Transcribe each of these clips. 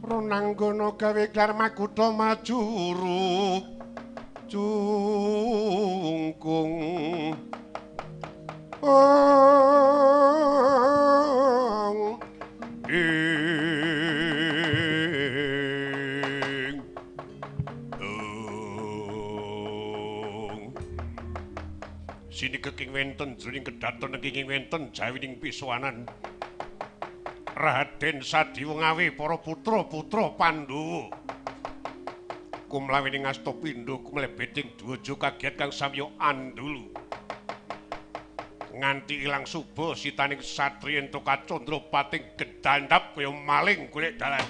Ronanggana gawe klar makutha majuru cungkung. Ong ing ong sini keking wenten jroning kedaton keking wenten jawining pisowanan Raden Sadiwa ngawe para putra-putra Pandhawa kumlawining asta pindha kumlebeting dwaja kagiat kang samya andulu nganti ilang suba sitaning satriya entuk kacandra pating gedandap kaya maling golek dalan.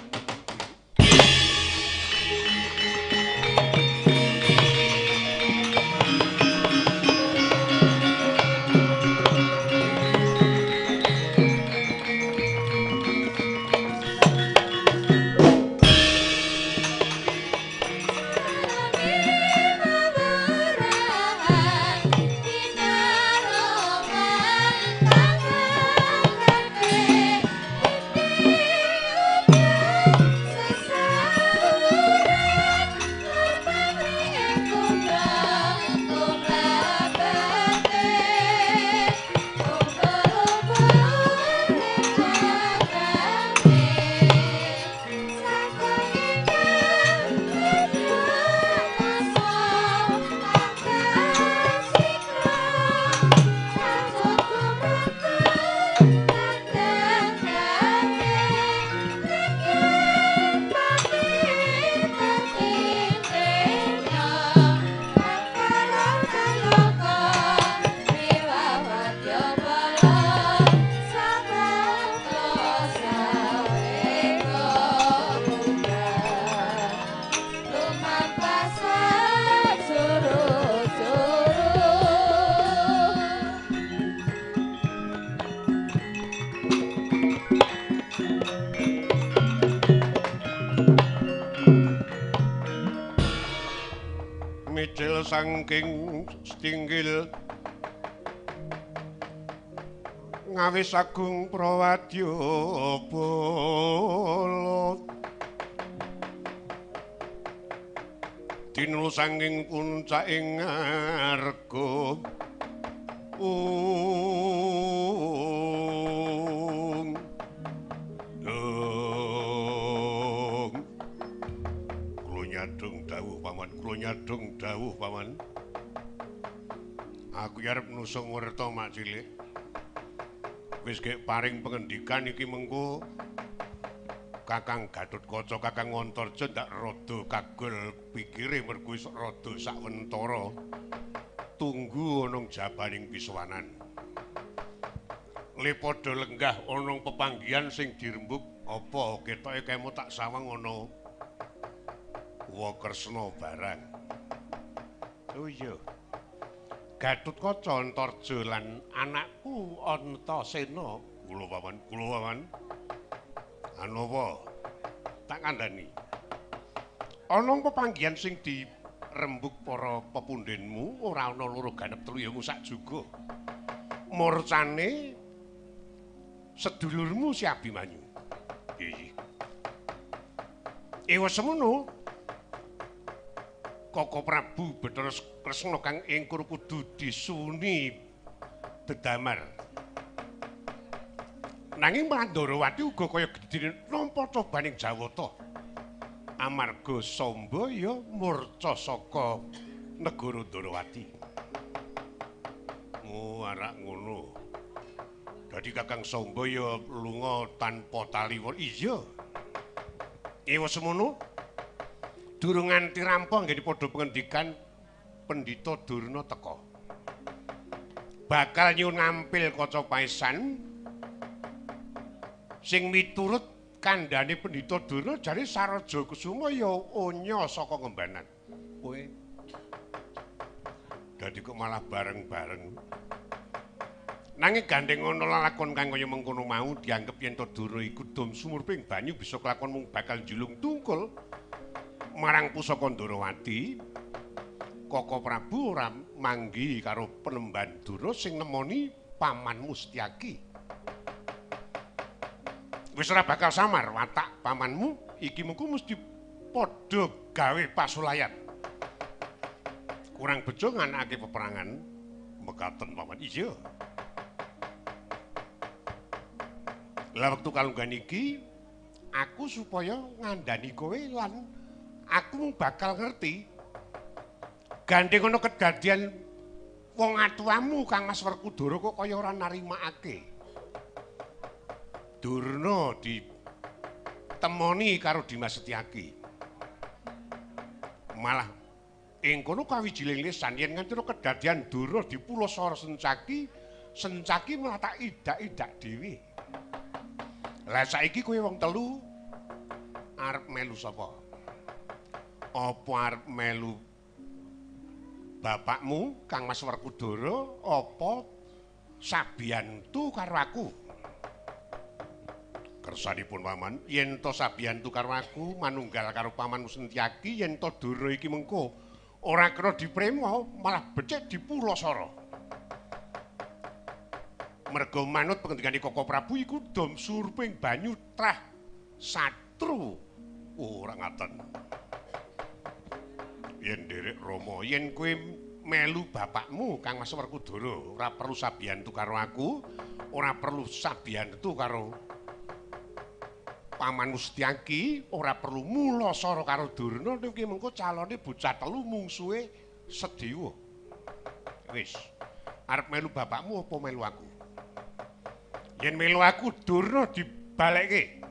Saking stinggil ngawis agung prawadya bala tinulu saking puncaking ngarga ung dung kula nyadong dawuh paman, kula nyadong dawuh paman. Aku arep nusung werta mak cilik. Wis gek paring pengendikan iki mengko Kakang Gatotkaca, Kakang Antarja ndak rada kagol pikire mergo wis rada sawentara. Tunggu ana jabaning pisowanan. Le padha lenggah ana pepanggihan sing dirembug apa ketoke kemo tak sawang ana Wakresna barang. Oh iya. Gatotkaca Antarja lan anakku Antasena. Kula paman, kula paman. Anu apa? Tak kandhani. Ana pepanggihan sing dirembug para pepundhenmu ora ana loro ganep telu ya mung sak juga. Murcane sedulurmu si Abimanyu. Iya. Ewa semono Koko Prabu Bathara Kresna kang ingkur kudu disuni dedamar. Nanging Mandrawati uga kaya gedene nampa cobaning Jawata. Amarga Samba ya murca saka negara Ndrawati. Oh, arak ngono. Dadi Kakang Samba ya lunga tanpa taliwara. Iya. Ewa semono durung nganti rampung nggih padha pengendikan Pendhita Durna teka. Bakal nyuwun ngampil kaca paesan sing miturut kandhane Pendhita Durna jare Saraja Kusuma ya onya saka ngembanan. Kowe dadi kok malah bareng-bareng. Nanging gandeng ana lalakon kang kaya mengkono mau dianggep yen to Durna iku dom sumurping banyu bisa kelakon mung bakal njulung tungkul marang pusaka Ndrawati. Koko Prabu ora manggi karo penemban Durna sing nemoni pamanmu Setyaki. Wis ora bakal samar watak pamanmu Iki mengko mesti padha gawe pasulayan. Kurang bejo nganakake peperangan mekaten paman. Iya. Lah wektu kalungguhan iki aku supaya ngandani kowe lan aku bakal ngerti gandeng ana kedadian wong atuamu Kang Mas Werkudara kok kaya ora narimakake. Durna ditemoni karo Dimas Setyaki. Malah ing kono kawijiling lisan yen nganti kedadian Durna dipulasara Sencaki, Sencaki malah tak idak-idak dhewe. Lah saiki kowe wong telu arep melu sapa? Apa arep melu bapakmu Kang Mas Werkudara apa sabiyantu karo aku? Kersanipun paman, yen to sabiyantu karo aku manunggal karo pamanmu Setyaki, yen to Durna iki mengko ora kena diprema malah becik dipulasara. Merga manut pengendikane Koko Prabu iku dom surping banyu trah satru. Ora ngaten. Yen nderek Rama, yen kowe melu bapakmu Kang Mas Werkudara, ora perlu sabiyantu karo aku, ora perlu sabiyantu karo pamanmu Setyaki, ora perlu mulasara karo Durna, iki mengko calone bocah telu mungsuhe Sedewa. Wis, arep melu bapakmu apa melu aku? Yen melu aku Durna dibalekke.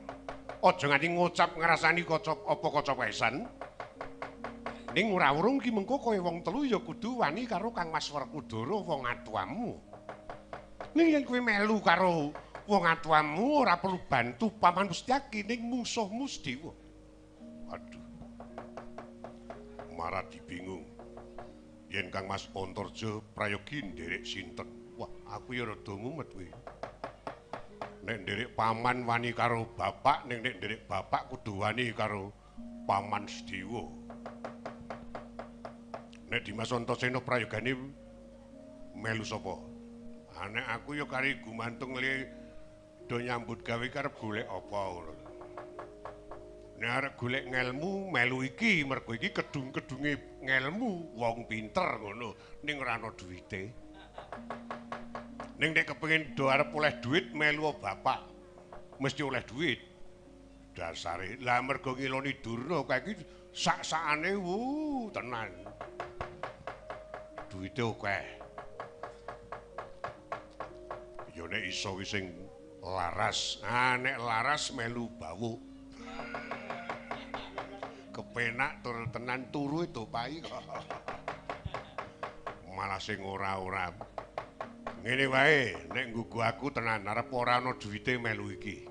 Aja nganti ngucap ngrasani kaca apa kaca pesan. Ning ora urung ki mengko kowe wong telu ya kudu wani karo Kang Mas Werkudara wong atuamu. Ning yen kowe melu karo wong atuamu ora perlu bantu paman Setyaki ning musuhmu Sedewa. Aduh. Maradi bingung. Yen Kang Mas Antarja prayogi nderek sinten? Wah, aku ya rada mumet kuwi. Nek nderek paman wani karo bapak, ning nek nderek bapak kudu wani karo paman Sedewa. Nek Dimas Antasena prayogane melu sapa? Ha nek aku ya kari gumantung le do nyambut gawe karep golek apa ngono. Nek arep golek ngelmu melu iki, mergo iki kedung-kedunge ngelmu wong pinter ngono, ning ora ana duwite. Ning nek kepengin do arep oleh duit melu bapak mesti oleh duit. Dasare lah mergo ngiloni Durna kae iki sak-sakane wu tenan. Duwite akeh. Ya nek iso ki sing laras. Ah nek laras melu bawuk. Kepenak tur tenan turu dopai kok. Malah sing ora-ora. Ngene wae, nek nggugu aku tenan arep ora ana duwite melu iki.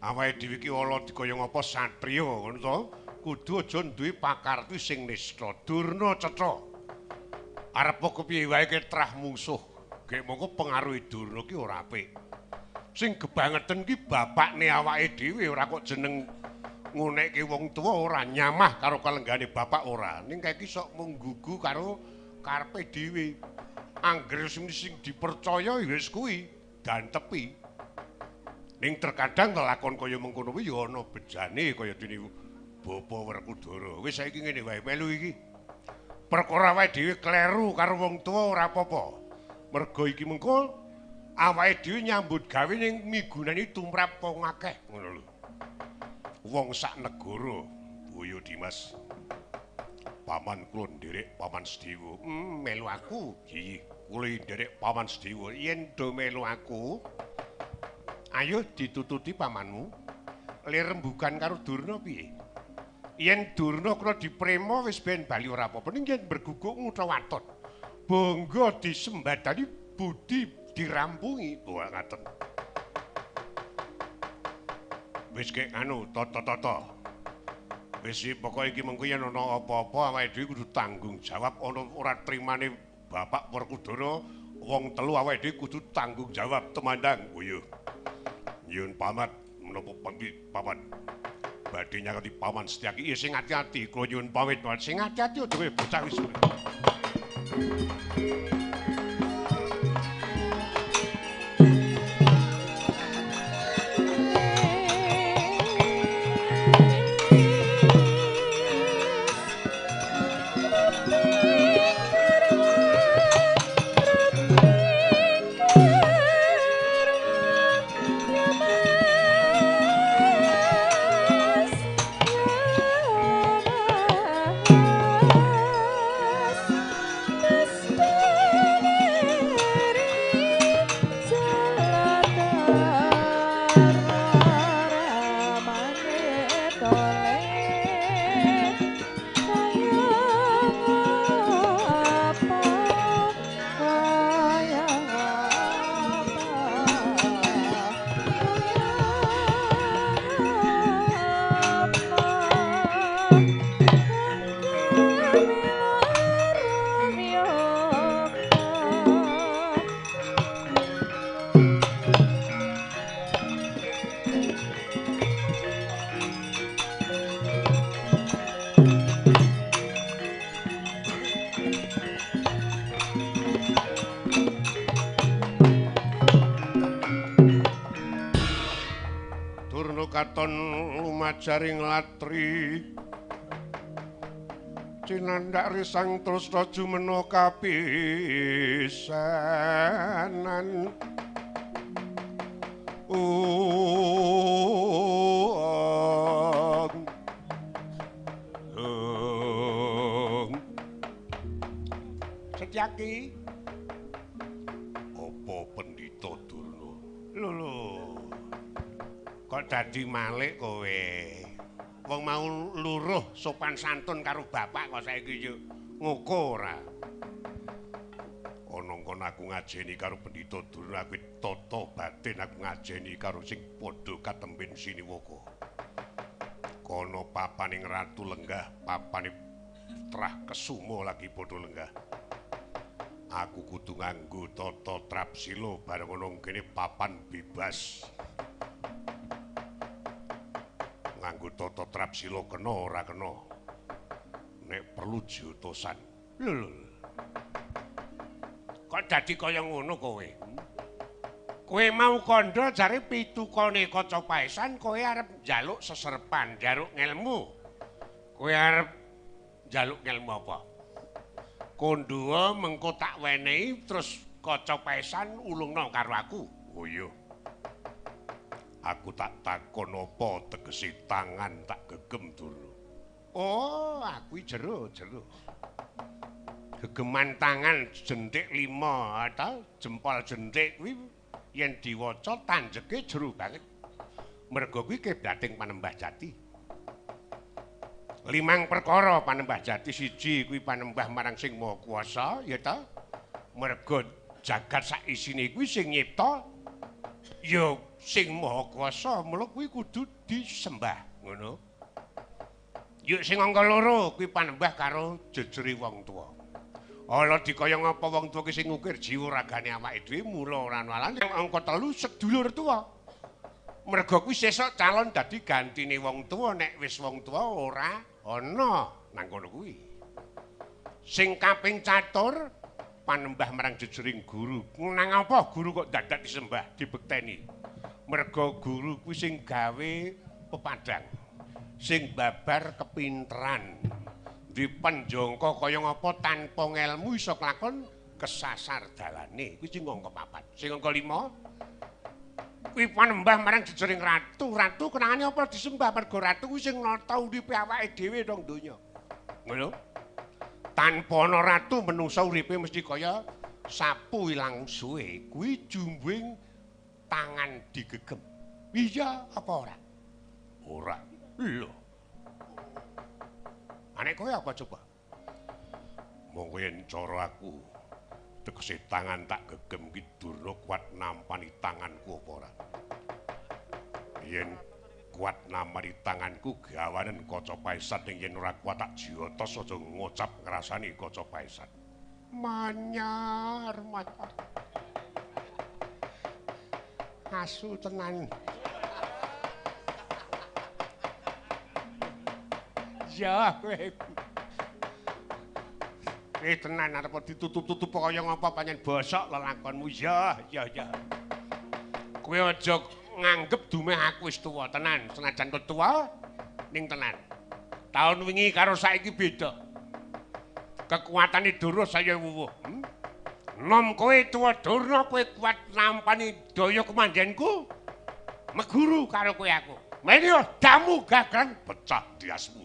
Awake dhewe iki ala dikaya ngapa satriya ngono to, kudu aja duwe pakarti sing nista. Durna cetha. Arep kepiye wae ki trah mungsuh. Gek mongko pengaruhe Durna ki ora apik. Sing gebangeten ki bapakne awake dhewe ora kok jeneng ngunekke wong tuwa ora nyamah karo kalenggane bapak ora. Ning kae iki sok mung nggugu karo karepe dhewe. Angger sing dipercaya ya wis kuwi dantepi. Ning terkadang lelakon kaya mengkono kuwi ya ana bejane kaya dene Bapa Werkudara. Wis saiki ngene wae melu iki. Perkara awake dhewe kleru karo wong tuwa ora apa-apa. Mergo iki mengko awake dhewe nyambut gawe ning migunani tumrap wong akeh ngono lho. Wong sak negara. Boyo Dimas. Paman kula nderek Paman Sedewa. Melu aku. Iya, kula nderek Paman Sedewa. Yen do melu aku, ayo ditututi pamanmu. Le rembugan karo Durna piye? Yen Durna kena diprema wis ben bali ora apa-apa. Ning yen berguguk ngutha waton. Bangga disembadani budi dirampungi. Wah ngaten. Wis kek anu tata-tata. Wis pokoke iki mengko yen ana apa-apa awake dhewe kudu tanggung jawab, ana ora trimane Bapak Werkudara wong telu awake dhewe kudu tanggung jawab temandang. Nguyuh. Nyuwun pamat menapa pamit paman. Badhe nyaketi Paman Setyaki. Iya sing ati-ati, kula nyuwun pamit paman. Sing ati-ati aja kowe bocah wis. katon lumajaring latri. Cinandak risang terus jumena kapisanan. Setyaki. Apa Pendhita Durna? Lho lho. Kok dadi malik kowe? Wong mau luruh sopan santun karo bapak kok saiki yo ngoko ora. Ana ngkon aku ngajeni karo Pendhita Durna kuwi tata batin aku ngajeni karo sing padha katemben siniwaka. Kono papaning ratu lenggah, papane Trah Kesuma lagi padha lenggah. Aku kudu nganggo tata trapsila bareng ana kene papan bebas. Nganggo tata trapsila kena ora kena. Nek perlu jotosan. Lho lho. Kok dadi kaya ngono kowe? Kowe mau kandha jare pitukane kaca paesan kowe arep njaluk seserpan, njaluk ngelmu. Kowe arep njaluk ngelmu apa? Kandha mengko tak wenehi terus kaca paesan ulungna karo aku. Oh iya. Aku tak takon apa tegese tangan tak gegem Durna. Oh, aku jero. Gegeman tangan jentik 5 atau jempol jentik kuwi yen diwaca tanjeke jero banget. Mergo kuwi kiblating panembah jati. 5 perkara panembah jati, siji kuwi panembah marang Sing Maha Kuwasa, ya ta? Mergo jagat sak isine kuwi sing nyipta ya Sing Maha Kuwasa, mula kuwi kudu disembah, ngono. Yuk sing angka 2 kuwi panembah karo jejere wong tuwa. Ala dikaya ngapa wong tuwa ki sing ngukir jiwa ragane awake dhewe mula ora ana alane. Angka 3 sedulur tuwa. Mergo kuwi sesuk calon dadi gantine wong tuwa nek wis wong tuwa ora ana nang kono kuwi. Sing kaping 4 panembah marang jejering guru. Nang apa guru kok dadak disembah, dibekteni? Mergo guru kuwi sing gawe pepadang, sing babar kepinteran. Dipenjangka kaya ngapa tanpa ngelmu iso kelakon kesasar dalane. Kuwi sing angka 4. Sing angka 5 kuwi panembah marang jejering ratu. Ratu kenangane apa disembah? Mergo ratu kuwi sing nata uripe awake dhewe nang donya. Ngono. Tanpa ana ratu menungsa uripe mesti kaya sapu ilang suwe. Kuwi jumbuhing tangan digegem. Iya apa ora? Ora. Lho. Anek kowe apa coba? Monggo yen cara aku tegese tangan tak gegem ki Durna kuat nampani tanganku apa ora? Yen kuat nampani tanganku gawanen kaca paesan, ning yen ora kuat tak jotos aja ngocap ngrasani kaca paesan. Manyar, manyar. Asu tenan. Ya kowe. Tenan arep ditutup-tutup kaya ngapa pancen bosok lelakonmu. Ya, ya, ya. Kowe aja nganggep dumeh aku wis tuwa tenan, senajan tuwa ning tenan. Taun wingi karo saiki beda. Kekuatane Durna saya wuwuh. Nom kowe tuwa Durna, kowe kuat nampani daya kemanjenku. Meguru karo kowe aku. Mene damu gagrang pecah diasmu.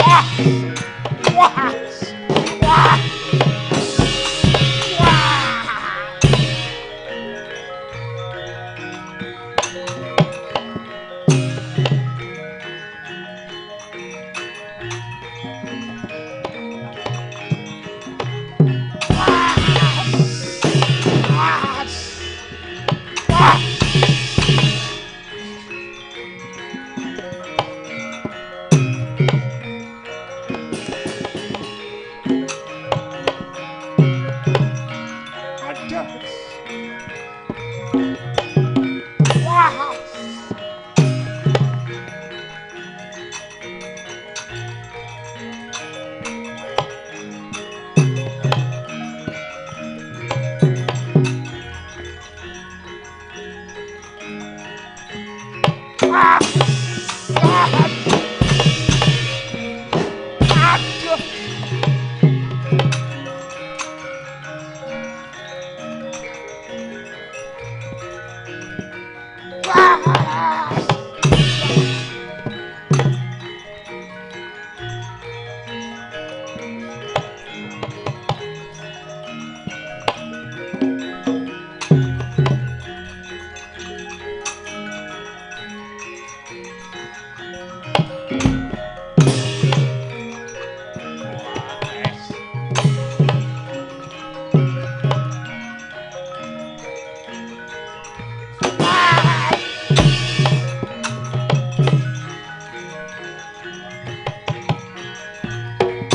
Wah! Wah! Wah! Wah! Wah! Aduh. Wah. Wah. Aduh. Wah.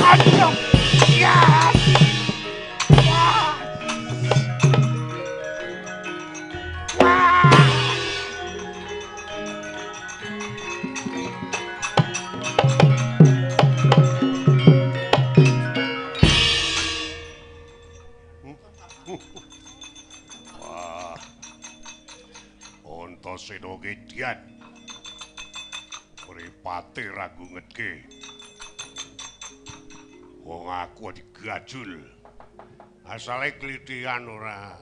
Aduh. Ya. Wah. Wah. Wah. Antasena kedian. Mripate ra gungetke. Wong aku digajul. Asale klithian ora.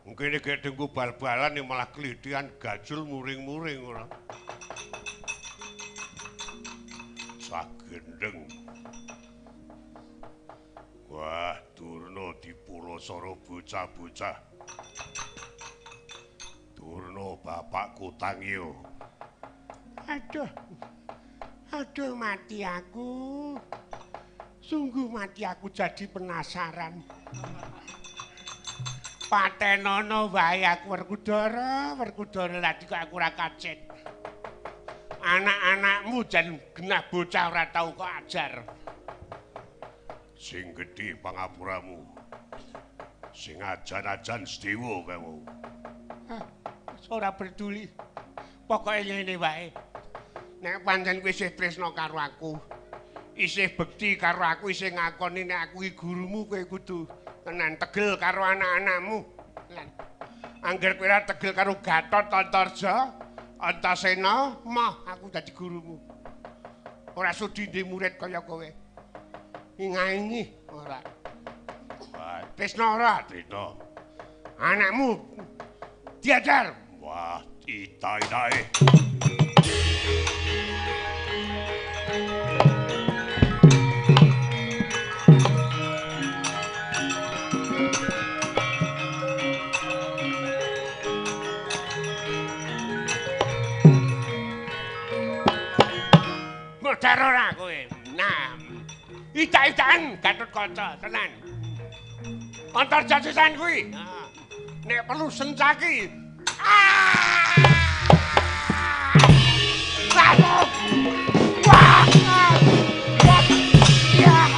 Mungkin nek dengku bal-balan malah klithian gajul muring-muring ora. Sagendeng. Wah, Durna dipulosara bocah-bocah. Durna bapakku tangiyo. Aduh. Aduh mati aku. Sungguh mati aku jadi penasaran. Patenono wae aku Werkudara, Werkudara lha kok aku ora kacet. Anak-anakmu jan genah bocah ora tau kok ajar. Sing gedhe pangapuramu. Sing ajan-ajan sedewa kae wau. Ora peduli. Pokoke ngene wae. Nek pancen kowe isih tresna karo aku, isih bekti karo aku, isih ngakoni nek aku iki gurumu, kowe kudu tenan tegel karo anak-anakmu. Angger kowe ora tegel karo Gatot Antarja, Antasena, mah aku dadi gurumu. Ora sudi ndek murid kaya kowe. Ngaingi ora. Tresna ora? Tresna. Anakmu diajar. Wah, ita-itae. Modar ora kowe. Nah. Ita-itaan Gatot Kaca tenan. Antarja sisan kuwi. Nek perlu sencaki. Ah! Wah! Wah! Ya!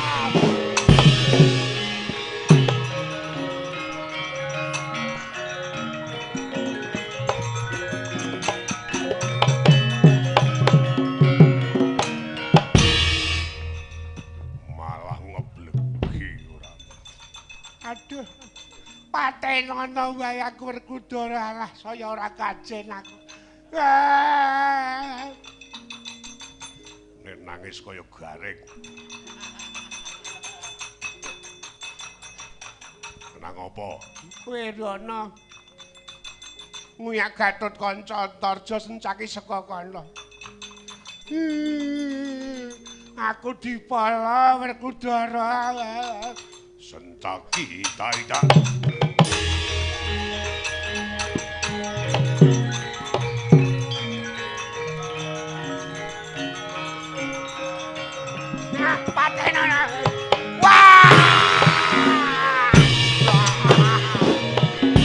Malah ngeblegi ora. Aduh. Patenono wae aku Werkudara lah saya ora kajen aku. Nek nangis kaya garing. Nang apa? Kowe rono. Nguyak Gatot Kaca Antarja sencaki saka kono. Aku dipala Werkudara. Sencaki tak. Nah, patenono. Wah!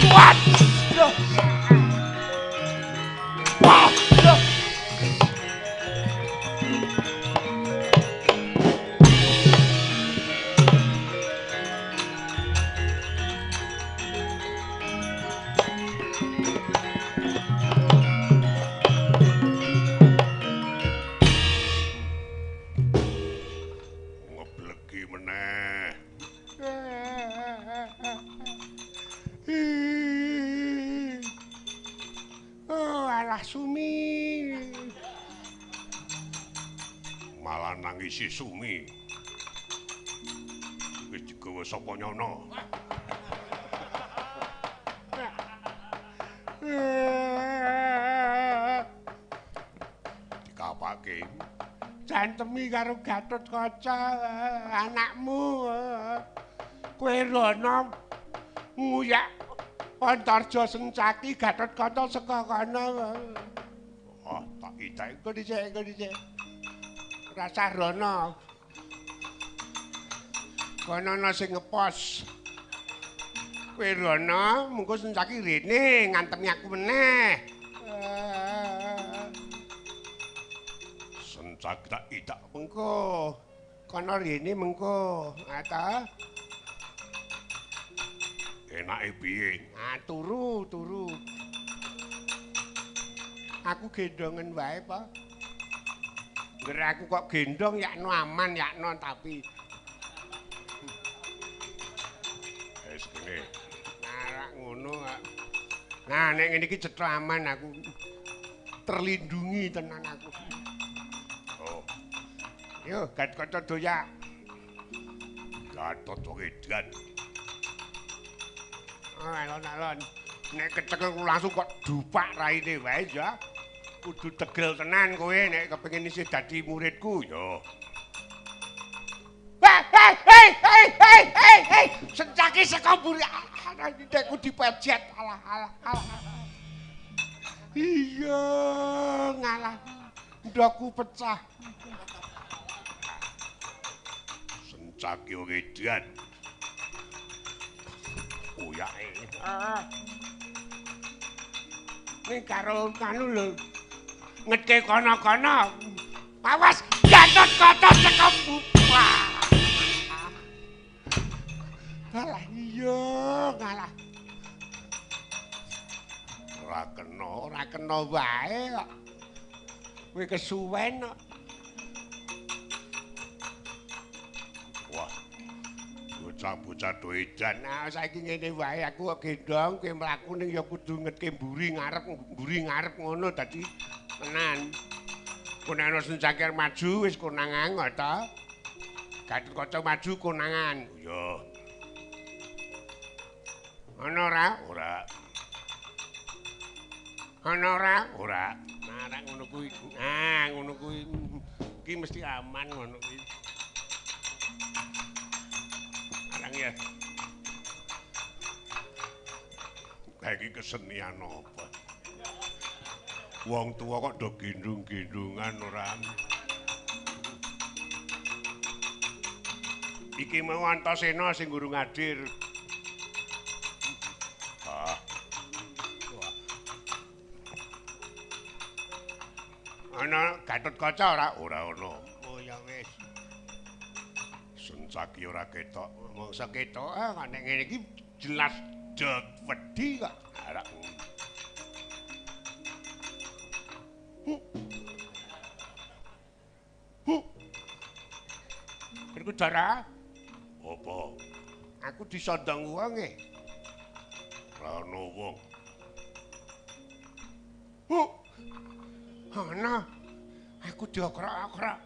Kuat. Wah! Sumi. Malah nangisi Sumi. Wis digawa sapa nyono? Dikapake. Jantemi karo Gatotkaca anakmu. Kowe rono nguyak Antarja Sencaki Gatotkaca saka kono. Oh, tak idak engko dhisik, engko dhisik. Rasah rono. Kono ana sing ngepos. Kowe rono, mengko Sencaki rene ngantemi aku meneh. Sencaki tak idak mengko. Kono rene mengko. Ata. Enake piye? Ah, turu, turu. Aku gendongen wae, Pak. Ngger aku kok gendong yakno aman yakno tapi. Wis kene. Nah, ngono kok. Nah, nek ngene iki cetha aman aku. Terlindungi tenan aku. Oh. Yo, Gatotkaca doyak. Gatot edan. Alon-alon. Nek kecekel langsung kok dupak raine wae ya. Kudu tegel tenan kowe nek kepengin isih dadi muridku ya. Hei hei hei hei hei hei. Sencaki saka mburi. Aku dipejet. Alah alah alah. Iya, ngalah. Ndokku pecah. Sencaki wong edan. Uyake. Ning karo kanu lho. Ngeke kono-kono. Awas Gatotkaca saka buka. Alah iya, ngalah. Ora kena, ora kena wae kok. Kowe kesuwen kok. Wah. Bocah-bocah do edan. Nah, saiki ngene wae aku kok gendong kowe mlaku ning ya kudu ngetke mburi ngarep ngono dadi tenan. Kono ana Sencaki maju wis konangan kok ta. Gatotkaca maju konangan. Iya. Ana ora? Ora. Ana ora? Ora. Nah, rak ngono kuwi. Nah, ngono kuwi. Iki mesti aman ngono kuwi. Ya. Kayak kesenian apa? Wong tua kok do gendong-gendongan ora. Iki mau Antasena sing guru ngadir. Ah. Wah. Ana Gatotkaca ora? Ora ana. Oh ya wis. Sencaki ora ketok. Mangsa ketok ah nek ngene iki jelas wedi kok. Arak. Werkudara. Apa? Aku disondong wong e. Ora ana wong. Ana. Aku diokrak-okrak.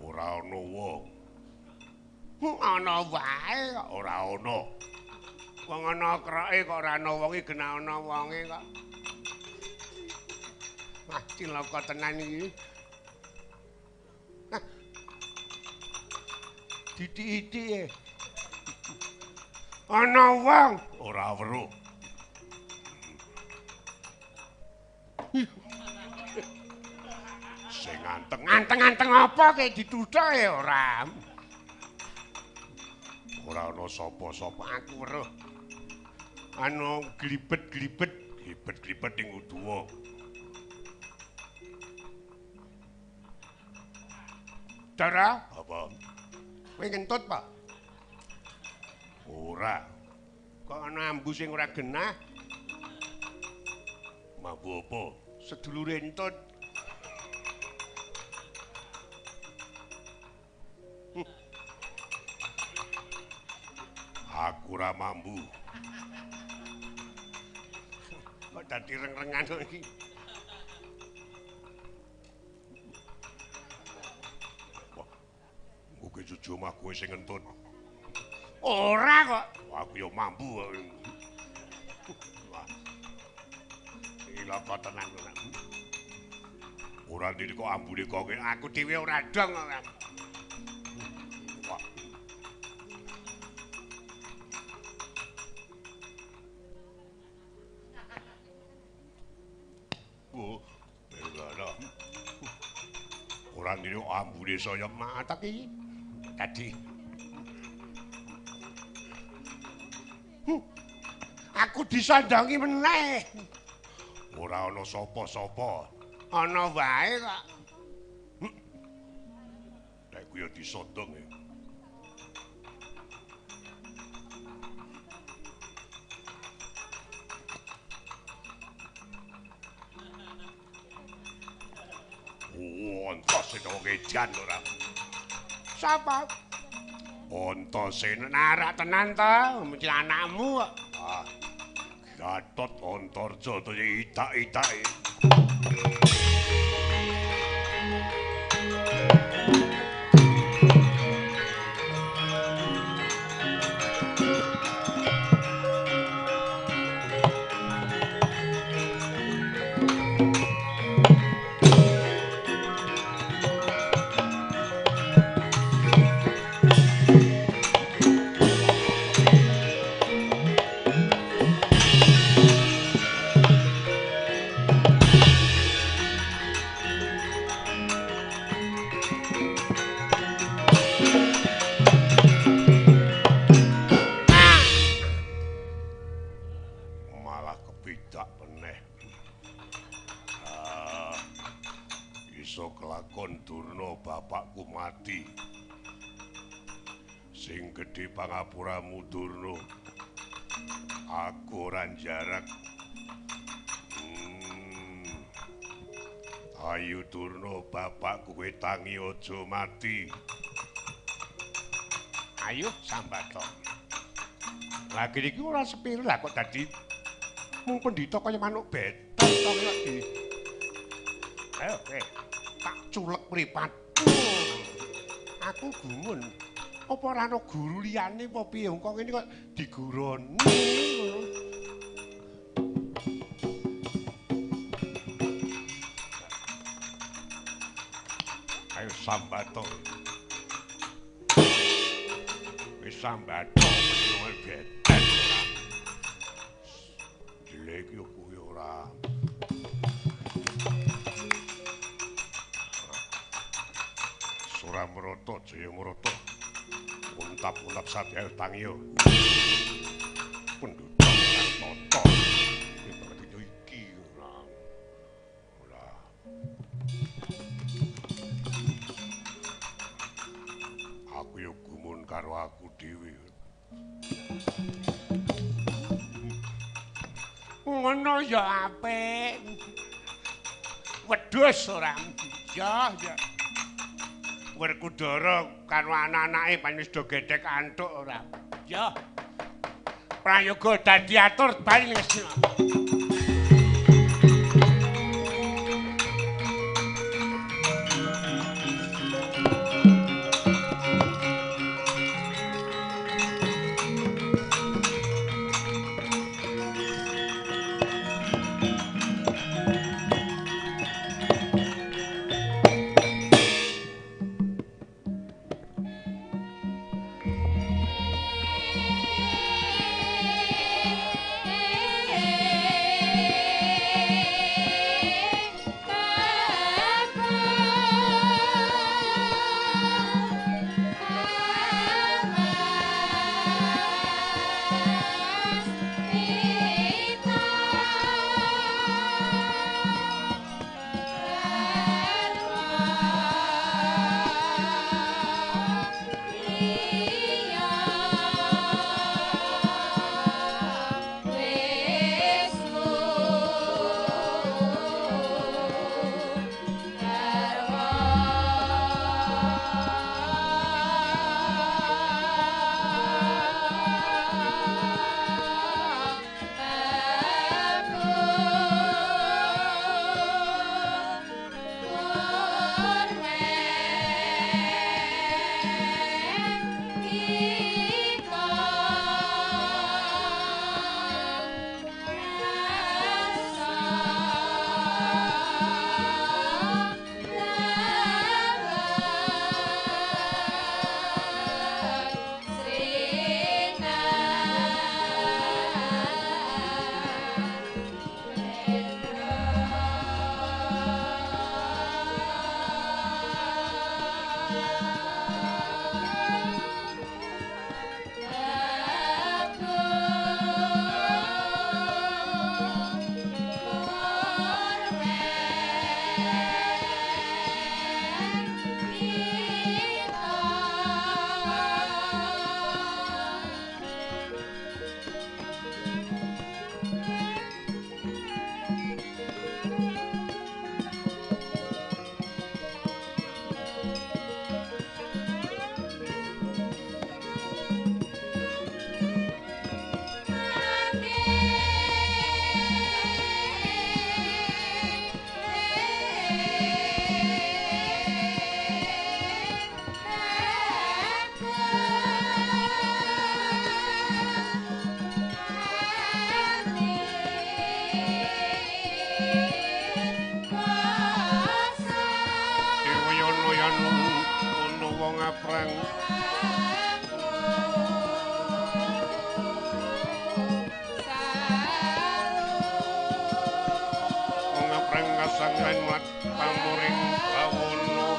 Ora ana wong. Ana wae kok ora ana. Wong ana krake kok ora ana wonge genah ana wonge kok. Wah, cilaka tenan iki. Didik-didik. Ana wong ora weruh. Sing anteng, anteng-anteng apa kae dituthuke ora? Ora ana sapa-sapa aku weruh. Ana glibet-glibet, glibet-glibet ing uduwa. Dara, apa? Kowe ngentut, Pak? Ora. Kok ana ambu sing ora genah? Mambu apa? Sedulure entut. Aku ora mambu. Kok dadi reng-rengan kok iki? Wah. Mugi jujur mah kowe sing ngentut. Ora kok. Aku ya mambu. Wah. Ilaka tenan ora. Ora ndiri kok ambune kok aku dhewe ora dong ora. Wah. Oh, ora. Ora ndiri kok ambune saya matak iki. Tadi. Aku disandhangi meneh. Ora ana sapa-sapa. Ana wae kok. Nek kuwi ya disandhang e. Oh, Antasena wong edan ora. Sapa? Antasena narak tenan ta, mesti anakmu kok. Ah. Gatot Antarja to itak-itake. Bapakku mati. Sing gedhe pangapuramu Durna. Aku ora njarak. Ayo Durna, bapakku kowe tangi aja mati. Ayo sambato. Lagi iki ora sepiro lah kok dadi mung pendhita kaya manuk betot to kok di. Ayo kowe tak culek mripat. Aku gumun. Apa ora ana guru liyane apa piye wong kok ngene kok diguroni ngono. Ayo sambato. Wis sambato meneh betet ora. Jelek yo kuwi ora. Ora mroto jaya mroto. Untap-untap sadya tangiyo. Penduduk ora tata. Iki iki ora. Ora. Aku yo gumun karo aku dhewe. Ngono ya apik. Wedhus ora. Ya ya. Werkudara karo anak-anake pancen wis do gedhek antuk ora. Ya. Prayoga dadi atur bali Ngastina. Ngaprang ngaprang kasangan mat pamuring bawono.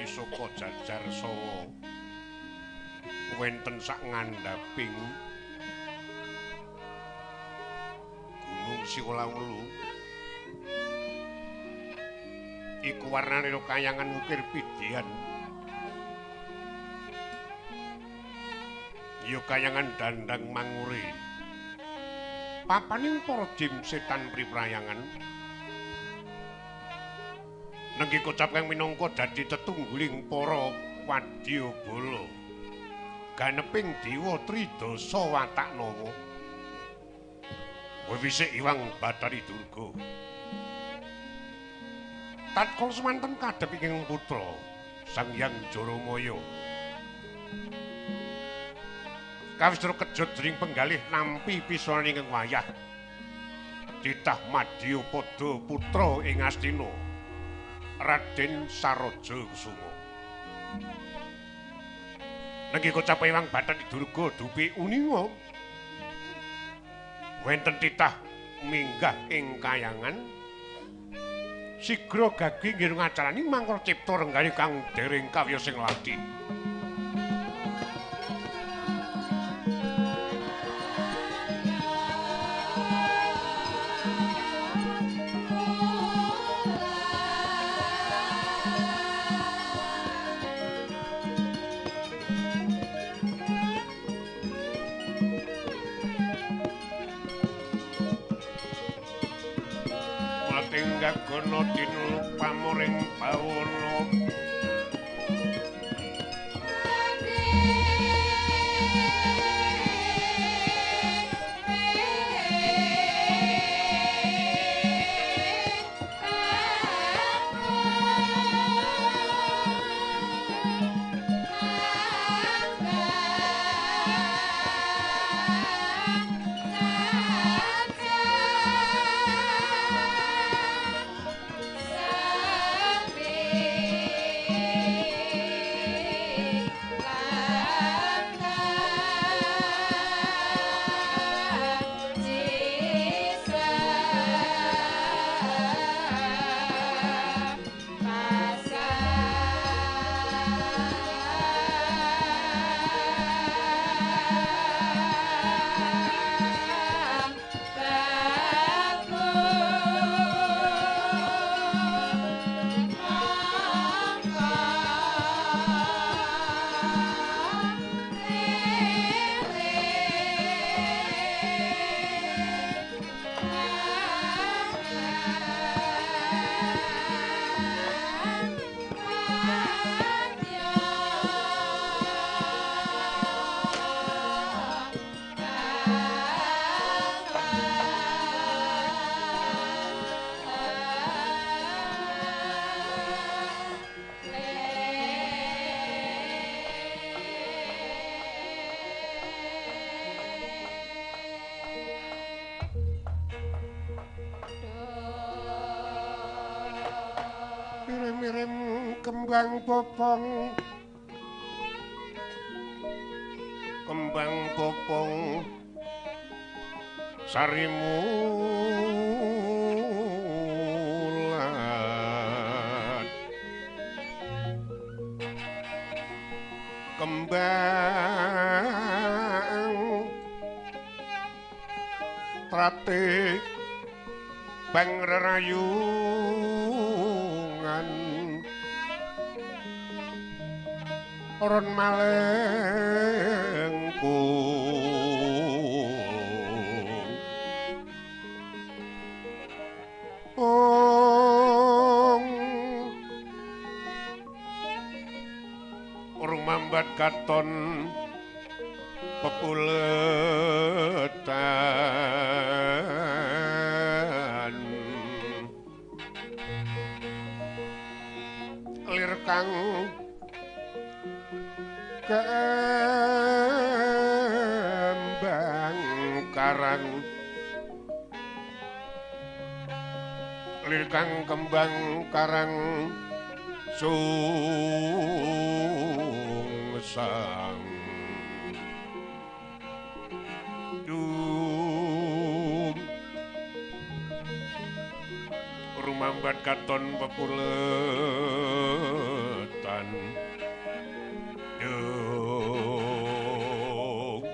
Saka jajar sawa wenten sak ngandhaping Gunung Siwalawulu iku warnane kayangan ukir pidihan ya kayangan dandang mangure papaning para jim setan priprayangan. Nenggi kocap kang minangka dadi tetungguling para wadyabala ganeping dewa tridasa watak nawa wiwisik Iwang Bathari Durga. Tatkala semanten kadhep ing putra Sang Hyang Jaramaya kawistara kejut jering penggalih nampi pisanan ingkang wayah titah madya pada putra ing Astina Raden Saroja Kusuma. Nenggi kocap Ewang Bathari Durga dupi uninga wenten titah minggah ing kayangan sigra gagi ngiring acarani mangkara cipta renggani kang dereng kawiyos ing lathi. Gagono dinulu pamuring bawono. Mirim kembang popong, kembang popong sarimulan, kembang trate bang rerayungan ron malengkung. Ong rumambat katon pepuletan. kang kembang karang lir kang kembang karang sungsang dum rumambat katon pepuletan dung.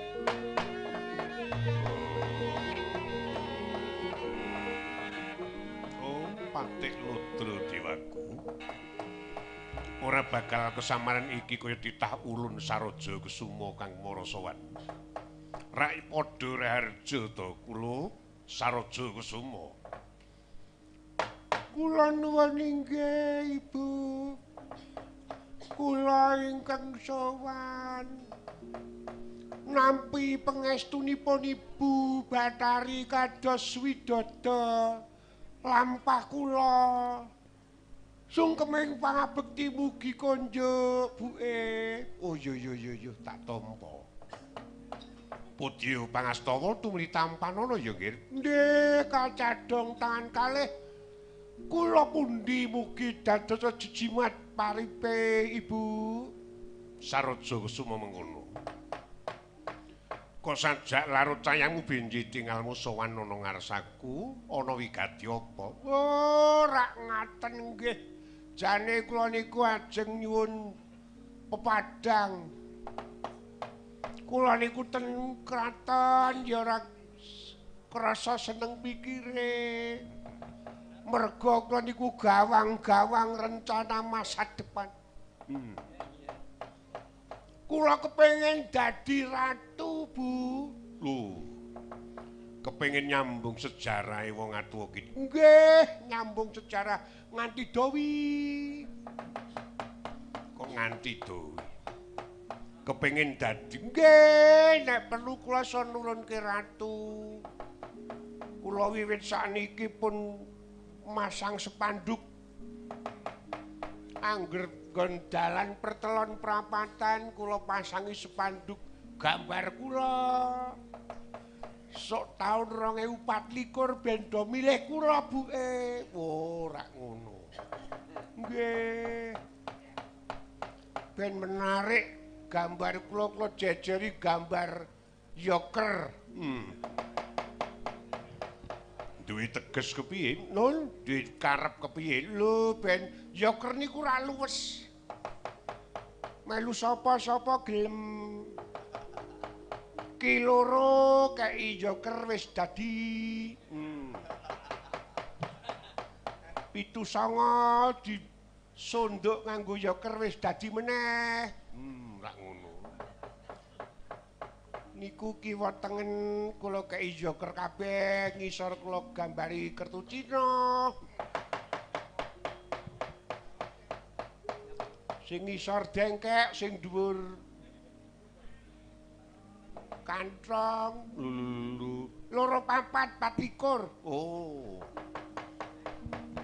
Oh patik ludra dewaku ora bakal kesamaran iki kaya titah ulun Saroja Kesuma kang marasawan. Rak padha raharja to kula Saroja Kesuma. Kula nuwun inggih Ibu. Kula ingkang sowan nampi pangestunipun Ibu Bathari kados widada lampah kula. Sungkeming pangabekti mugi konjuk buke. Oh iya iya iya iya tak tampa. Pudya pangastawa tumuli tampanana ya nggih. Nggih kacadhong tangan kalih. Kula pundi mugi dados jejimat paripe Ibu. Saroja Kesuma mengkono. Kok sajak larut cayangmu benji tingalmu sowan ana ngarsaku ana wigati apa? Oh, rak ngaten nggih. Jane kula niku ajeng nyuwun pepadang. Kula niku ten kraton ya ora krasa seneng pikire. Merga kula niku gawang-gawang rencana masa depan. Kula kepengin dadi ratu, Bu. Lho. Kepengin nyambung sejarahe wong atuwa iki. Nggih, nyambung sejarah nganti dowi. Kok nganti dowi? Kepengin dadi. Nggih, nek perlu kula iso nurunke ratu. Kula wiwit sakniki pun masang spanduk angger nggon dalan pertelon prapatan kula pasangi spanduk gambar kula. Sok taun 2024 ben do milih kula buke. Oh, rak ngono. Nggih. Ben menarik gambar kula kula jejeri gambar yoker. Duwe teges kepiye? Nun, duwe karep kepiye? Lho, ben yoker niku ora luwes. Melu sapa-sapa gelem. Ki loro kei yoker wis dadi. 7 9 disunduk nganggo yoker wis dadi meneh. Rak ngono. Niku kiwa tengen kula kei joker kabeh, ngisor kula gambari kertu Cina. Sing ngisor dengkek, sing dhuwur kanthong. Lho, 2 4 24. Oh.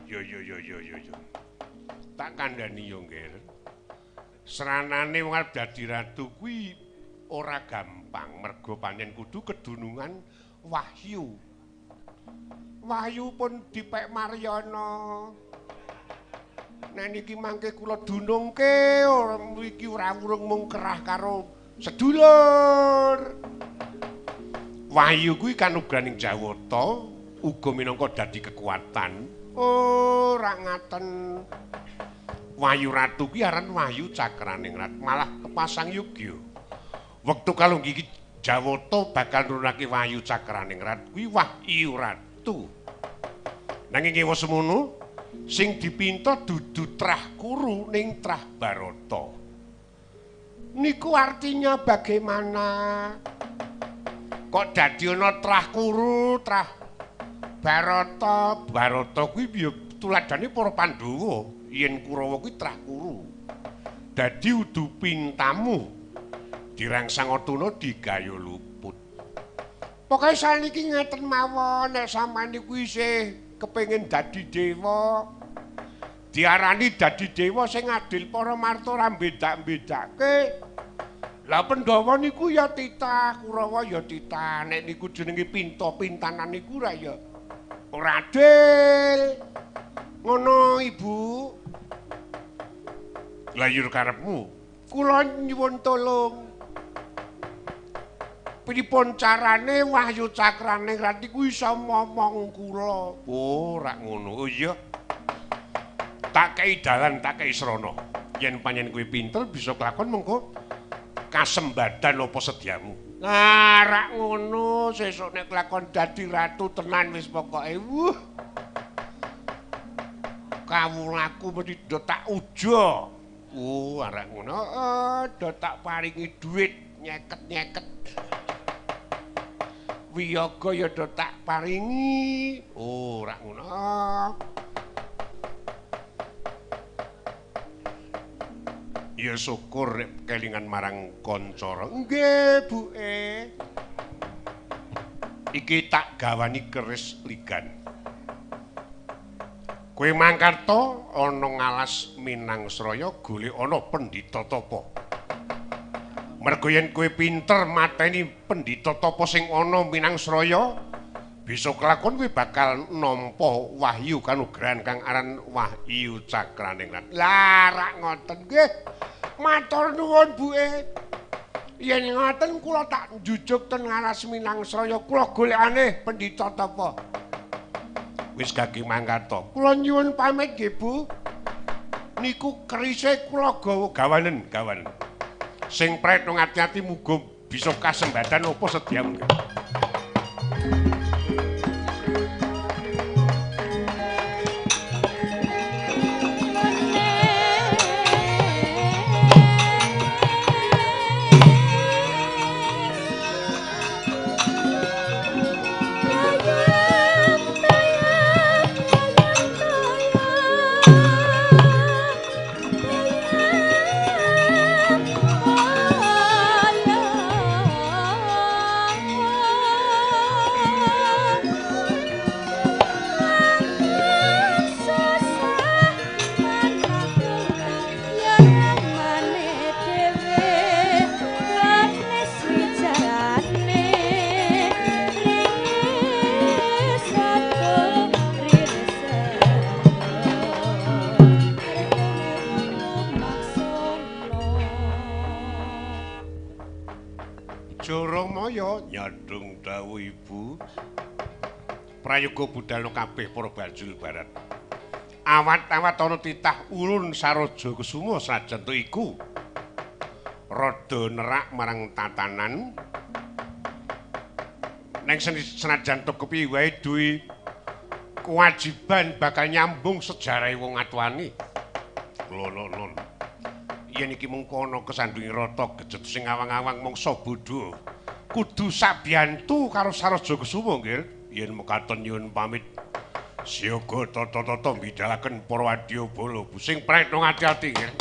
Yo yo yo yo yo yo. Tak kandhani yo, Nggir. Sranane wong arep dadi ratu kuwi ora gampang mergo pancen kudu kedunungan wahyu. Wahyu pun dipek Maryana. Nek niki mangke kula dunungke, iki ora urung mung kerah karo sedulur. Wahyu kuwi kanugraning Jawata uga minangka dadi kekuatan. Oh, ora ngaten. Wahyu Ratu kuwi aran Wahyu Cakraningrat, malah kepasang yogya. Wektu kalunggi iki Jawata bakal nurunake Wahyu Cakraningrat kuwi Wahyu Ratu. Nanging ewa semono sing dipinta dudu trah Kuru ning trah Barata. Niku artinya bagaimana? Kok dadi ana trah Kuru, trah Barata? Barata kuwi ya tuladhane para Pandhawa, yen Kurawa kuwi trah Kuru. Dadi udu pintamu dirangsang Arjuna digayo luput. Pokoke saniki ngeten mawon, nek sampeyan niku isih kepengin dadi dewa, Diarani dadi dewa sing adil para marta ora mbedak-mbedake. Lah Pandhawa niku ya titah, Kurawa ya titah. Nek niku jenenge pinta-pintanan niku ra ya ora adil. Ngono Ibu. Lah yur karepmu? Kula nyuwun tolong. Pripun carane Wahyu Cakraningrat niku iso momong kula? Oh, ora ngono. Oh iya. Tak kei dalan, tak kei srana. Yen panjen kowe pinter bisa kelakon mengko kasembadan apa sediamu. Nah, rak ngono, sesuk nek kelakon dadi ratu tenan wis pokoke. Wuh. Kawulaku mesti do tak ujo. Oh, rak ngono. Do tak paringi dhuwit nyeket-nyeket. Wiyaga ya do tak paringi. Oh, rak ngono. Ya syukur nek kelingan marang kancara. Nggih, Buke. Iki tak gawani keris ligan. Kowe mangkarta ana ngalas Minangsraya golek ana pendhita tapa. Mergo yen kowe pinter mateni pendhita tapa sing ana Minangsraya, bisa kelakon kowe bakal nampa wahyu kanugrahan kang aran Wahyu Cakraningrat. Lah rak ngoten nggih. Matur nuwun Buke. Yen ngoten kula tak njujuk ten ngalas Minangsraya, kula golekane pendhita tapa. Wis gage mangkarta. Kula nyuwun pamit nggih, Bu. Niku kerise kula gawa gawanen, gawanen. Sing pretno ati-ati muga bisa kasembadan apa sediamu. Nyadong dawuh Ibu. Prayoga budal kabeh para bajul barat. Awat-awat ana titah ulun Saroja Kusuma sajan to iku rada nerak marang tatanan. Neng senajan to kepiye wae duwe kewajiban bakal nyambung sejarahe wong atuane. Lho. Yen iki mengko ana kesandungi rata gejet sing awang-awang mangsa bodho. Kudu sabiyantu karo Saroja Kusuma nggih. Yen mekaten nyuwun pamit. Siaga tata-tata mbidalaken para wadyabala sing pretno ati-ati nggih.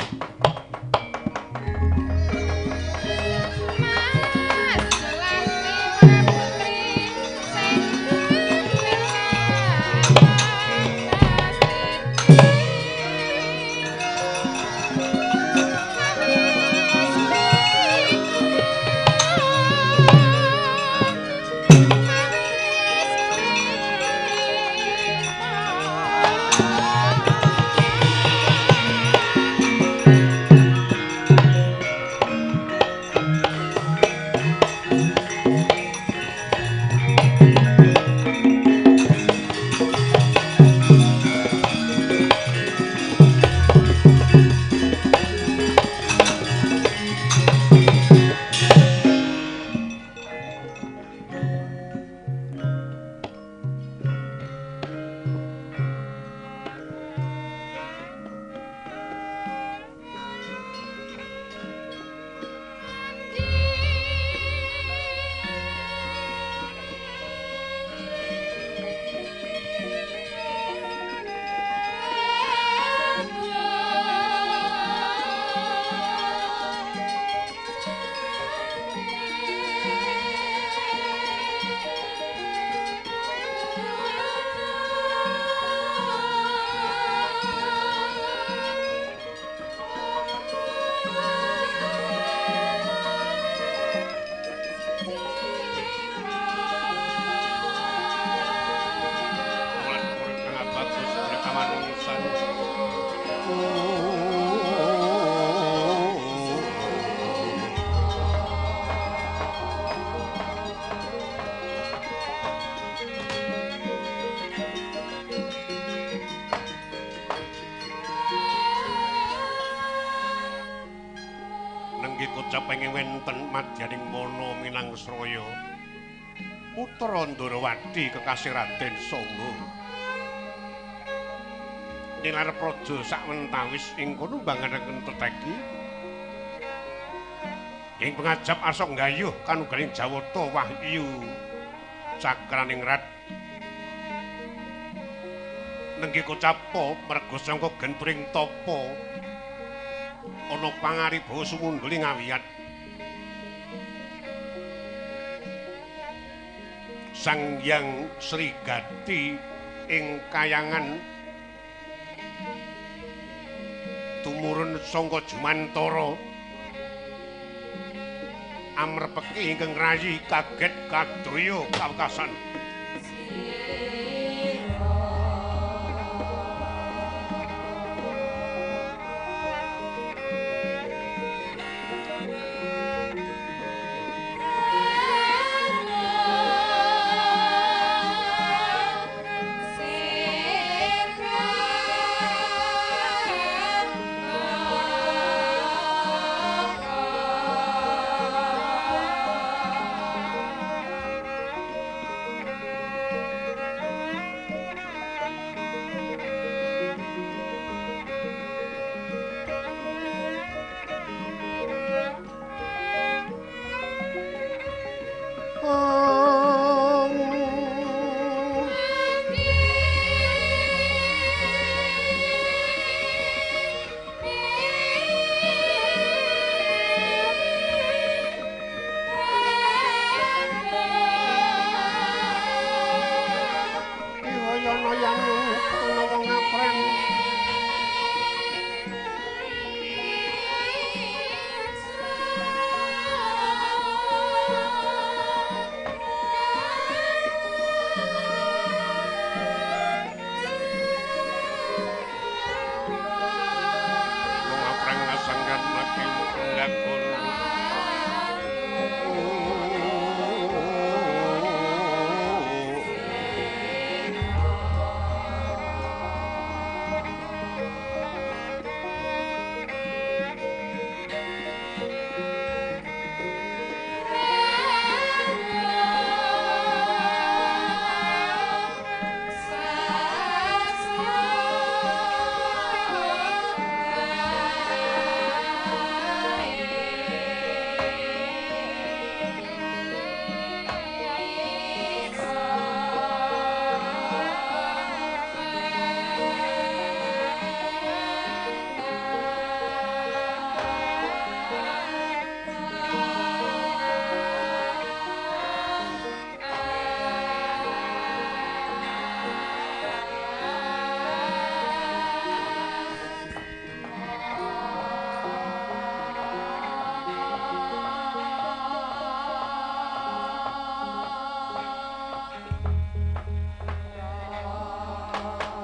Thank you. Kocap ing wenten madyaning wana Minangsraya. Putra Ndorowati kekasih Raden Sangga. Nilar praja sakwentawis ing kono mbanganaken teteki. Ing pengajap arsa nggayuh kanugraning Jawata wahyu cakraningrat. Nengge kocapa merga sangka genturing tapa ana pangaribawa sumundhul ing awiyat. Sang Hyang Sri Gati ing kayangan tumurun sangka jumantara amrepeki ingkang rayi kaget kadaya kawekasan.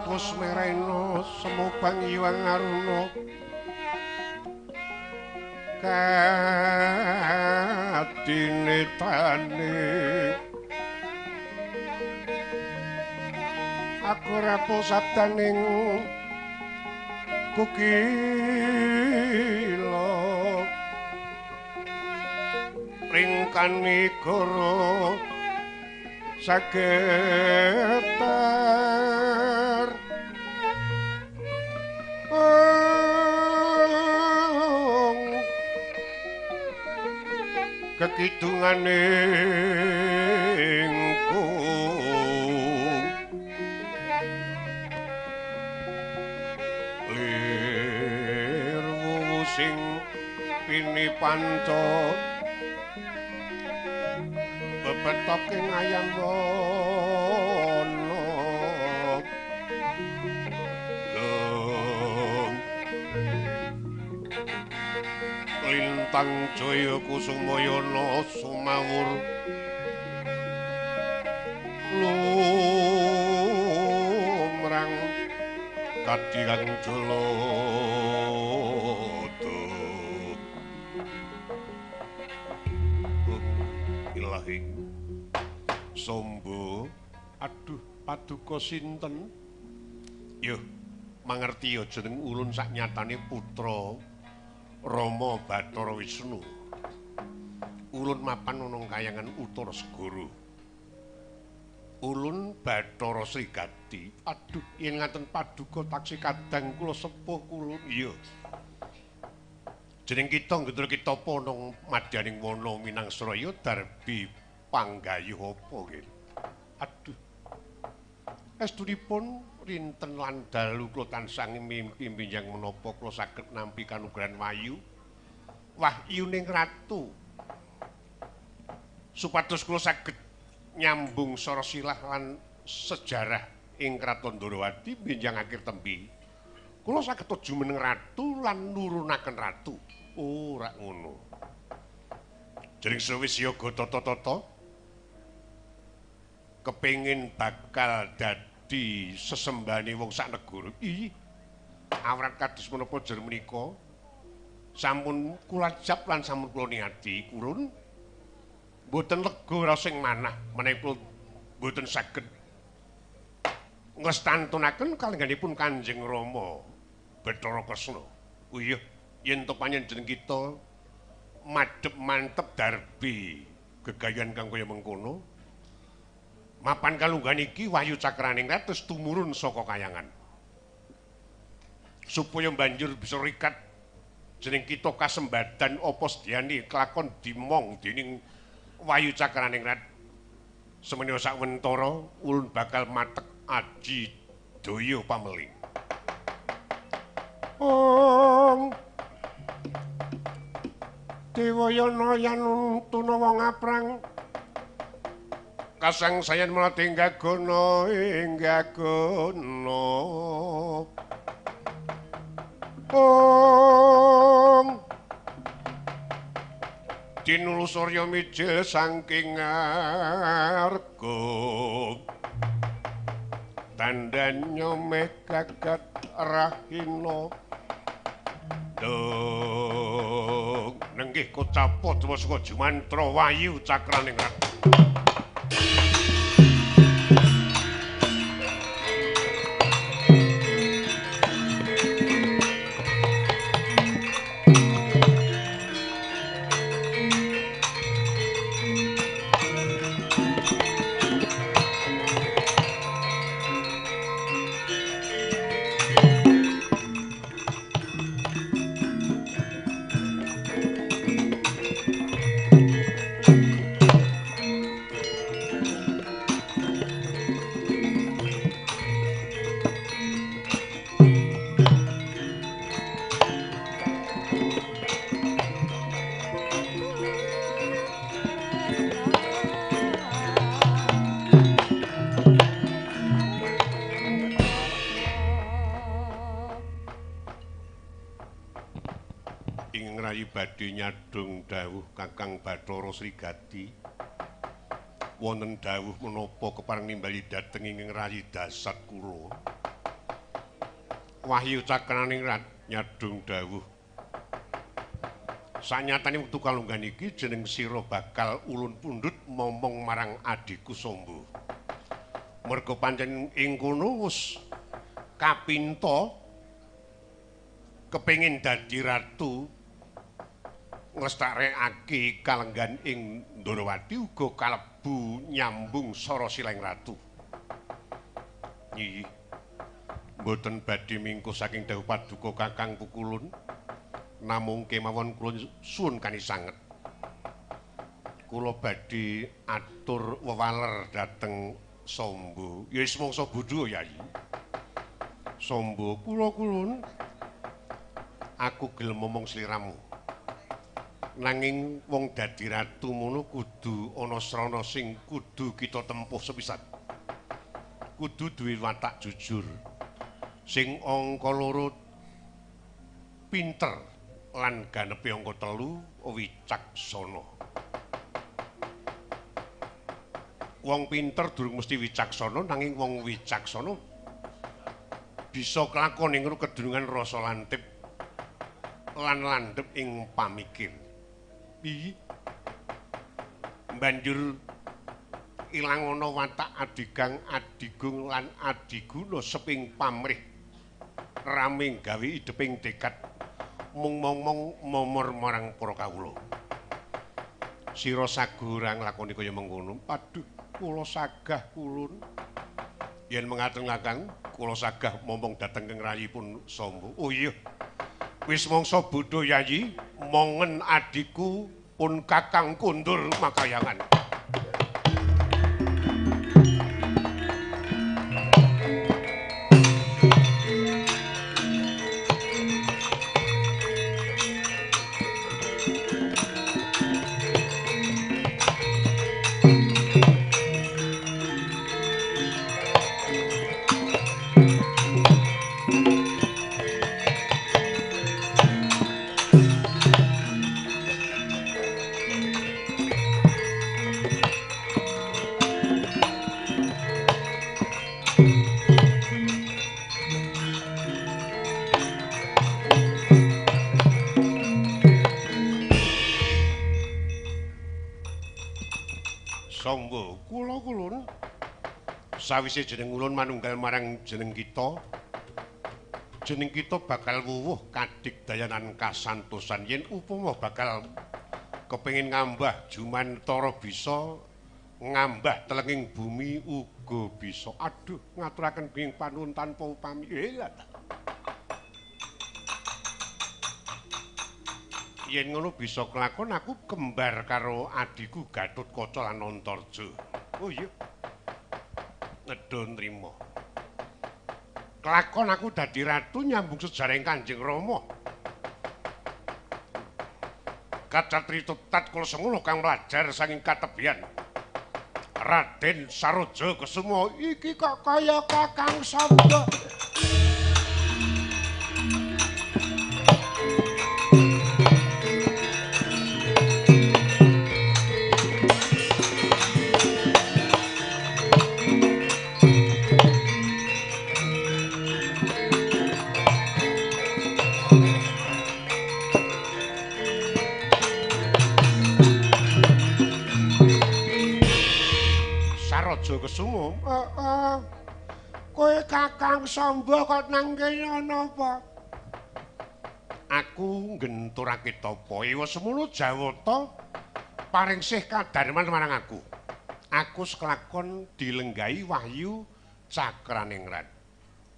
Kusmerena semubang Hyang Aruna kadinetane aku rapo sabdaning kukila ringkani goro sagetar kekidungane ingkung lir wuwu sing pini panca bebetoke ngayam wana Lintang Jaya Kusumayana sumawur lumrang kadirang jala Ilahi Sombo aduh paduka sinten yuh mangerti ya jeneng ulun saknyatane putra Rama Bathara Wisnu. Ulun mapan ana kayangan Utara Segara. Ulun Bathara Srigati. Aduh, yen ngaten paduka taksih kadang kula sepuh kulun. Iya. Jeneng kita nggendra kita apa nang madyaning wana Minangsraya darbi panggayuh apa nggih. Aduh. Estunipun rinten lan dalu kula tansah mimpi benjang menapa kula saged nampi kanugrahan wahyu. Wahyuning ratu. Supados kula saged nyambung sarasilah lan sejarah ing Kraton Ndorowati benjang akhir tembi. Kula saged jumeneng ratu lan nurunaken ratu. Oh, rak ngono. Jering sewis yoga tata-tata kepengin bakal dadi sesembahane wong sak negara. Ih, awrat kados menapa jer menika sampun kula jap lan sampun kula niati kurun. Mboten lega raos sing manah menawi kula mboten saged nglestantunaken kalengganipun Kanjeng Rama Bathara Kresna. Oh iya, yen to panjenengan kita madhep mantep darbi gegayan kang kaya mengkono, mapan kalungguhan iki wahyu cakraning ratus tumurun saka kayangan. Supaya banjur bisa rikat jeneng kita kasembadan apa sedyane kelakon dimong dening wahyu cakraning rat. Semenika sawentara ulun bakal matek aji daya pameling. Ong Dewayana yanuntuna wong aprang kasangsayan mlati gagana ing gagana. Ong Dinulu surya mijil saking ngarga tandanya megagat rahina. Dung nenggih kocapa dewa saka jumantra wahyu cakraning rat. Badhe nyadhung dawuh Kakang Bathara Srigati. Wonten dawuh menapa kepareng nimbali dhateng ing rayi dasat kula. Wahyu cakraning rat nyadhung dawuh. Sanyatane wektu kalungguhan iki jeneng sira bakal ulun pundhut momong marang adhiku Sombo. Merga pancen ing kono wis kapinta kepengin dadi ratu nglestarekake kalenggan ing Ndorowati uga kalebu nyambung sarasilaing ratu. Nyi, mboten badhe mingkuh saking dawuh paduka Kakang Pukulun, namung kemawon kula suwun kanisanget. Kula badhe atur wewaler dhateng Sombo. Ya wis mangsa bodho Yayi. Sombo kula kulun, aku gelem momong sliramu. Nanging wong dadi ratu mono kudu ana srana sing kudu kita tempuh sepisan. Kudu duwe watak jujur. Sing angka loro pinter lan ganepe angka 3 wicaksana. Wong pinter durung mesti wicaksana, nanging wong wicaksana bisa kelakon ing kedunungan rasa lantip lan landhep ing pamikir. Piye? Banjur ilang ana watak adigang, adigung lan adiguna seping pamrih rame gawe ideping tekad mung momong momor marang para kawula. Sira sagu ora nglakoni kaya mengkono. Aduh, kula sagah kulun. Yen mengaten Kakang, kula sagah momong dhateng ing rayipun Samba. Oh iya. Wis mangsa bodho Yayi, mongen adhiku pun Kakang kundur makayangan. Samba, kula kulun. Sawise jeneng ulun manunggal marang jeneng kita, jeneng kita bakal wuwuh kadigdayanan kasantosan. Yen upama bakal kepengin ngambah jumantara bisa, ngambah telenging bumi uga bisa. Aduh, ngaturaken bing panuwun tanpa upami. Yen ngono bisa kelakon aku kembar karo adhiku Gatotkaca lan Antarja. Oh iya. Nedha nrima. Kelakon aku dadi ratu nyambung sejarah Kanjeng Rama. Kacatri tat kula sengono kang mlajar saking katebian. Raden Saroja Kesuma iki kok kaya Kakang Samba. Kesuma, heeh. Kowe Kakang Samba kok nang kene ana apa? Aku nggenturake tapa. Ewa semono Jawata paring sih kadarman marang aku. Aku seklakon dilenggahi wahyu Cakraningrat.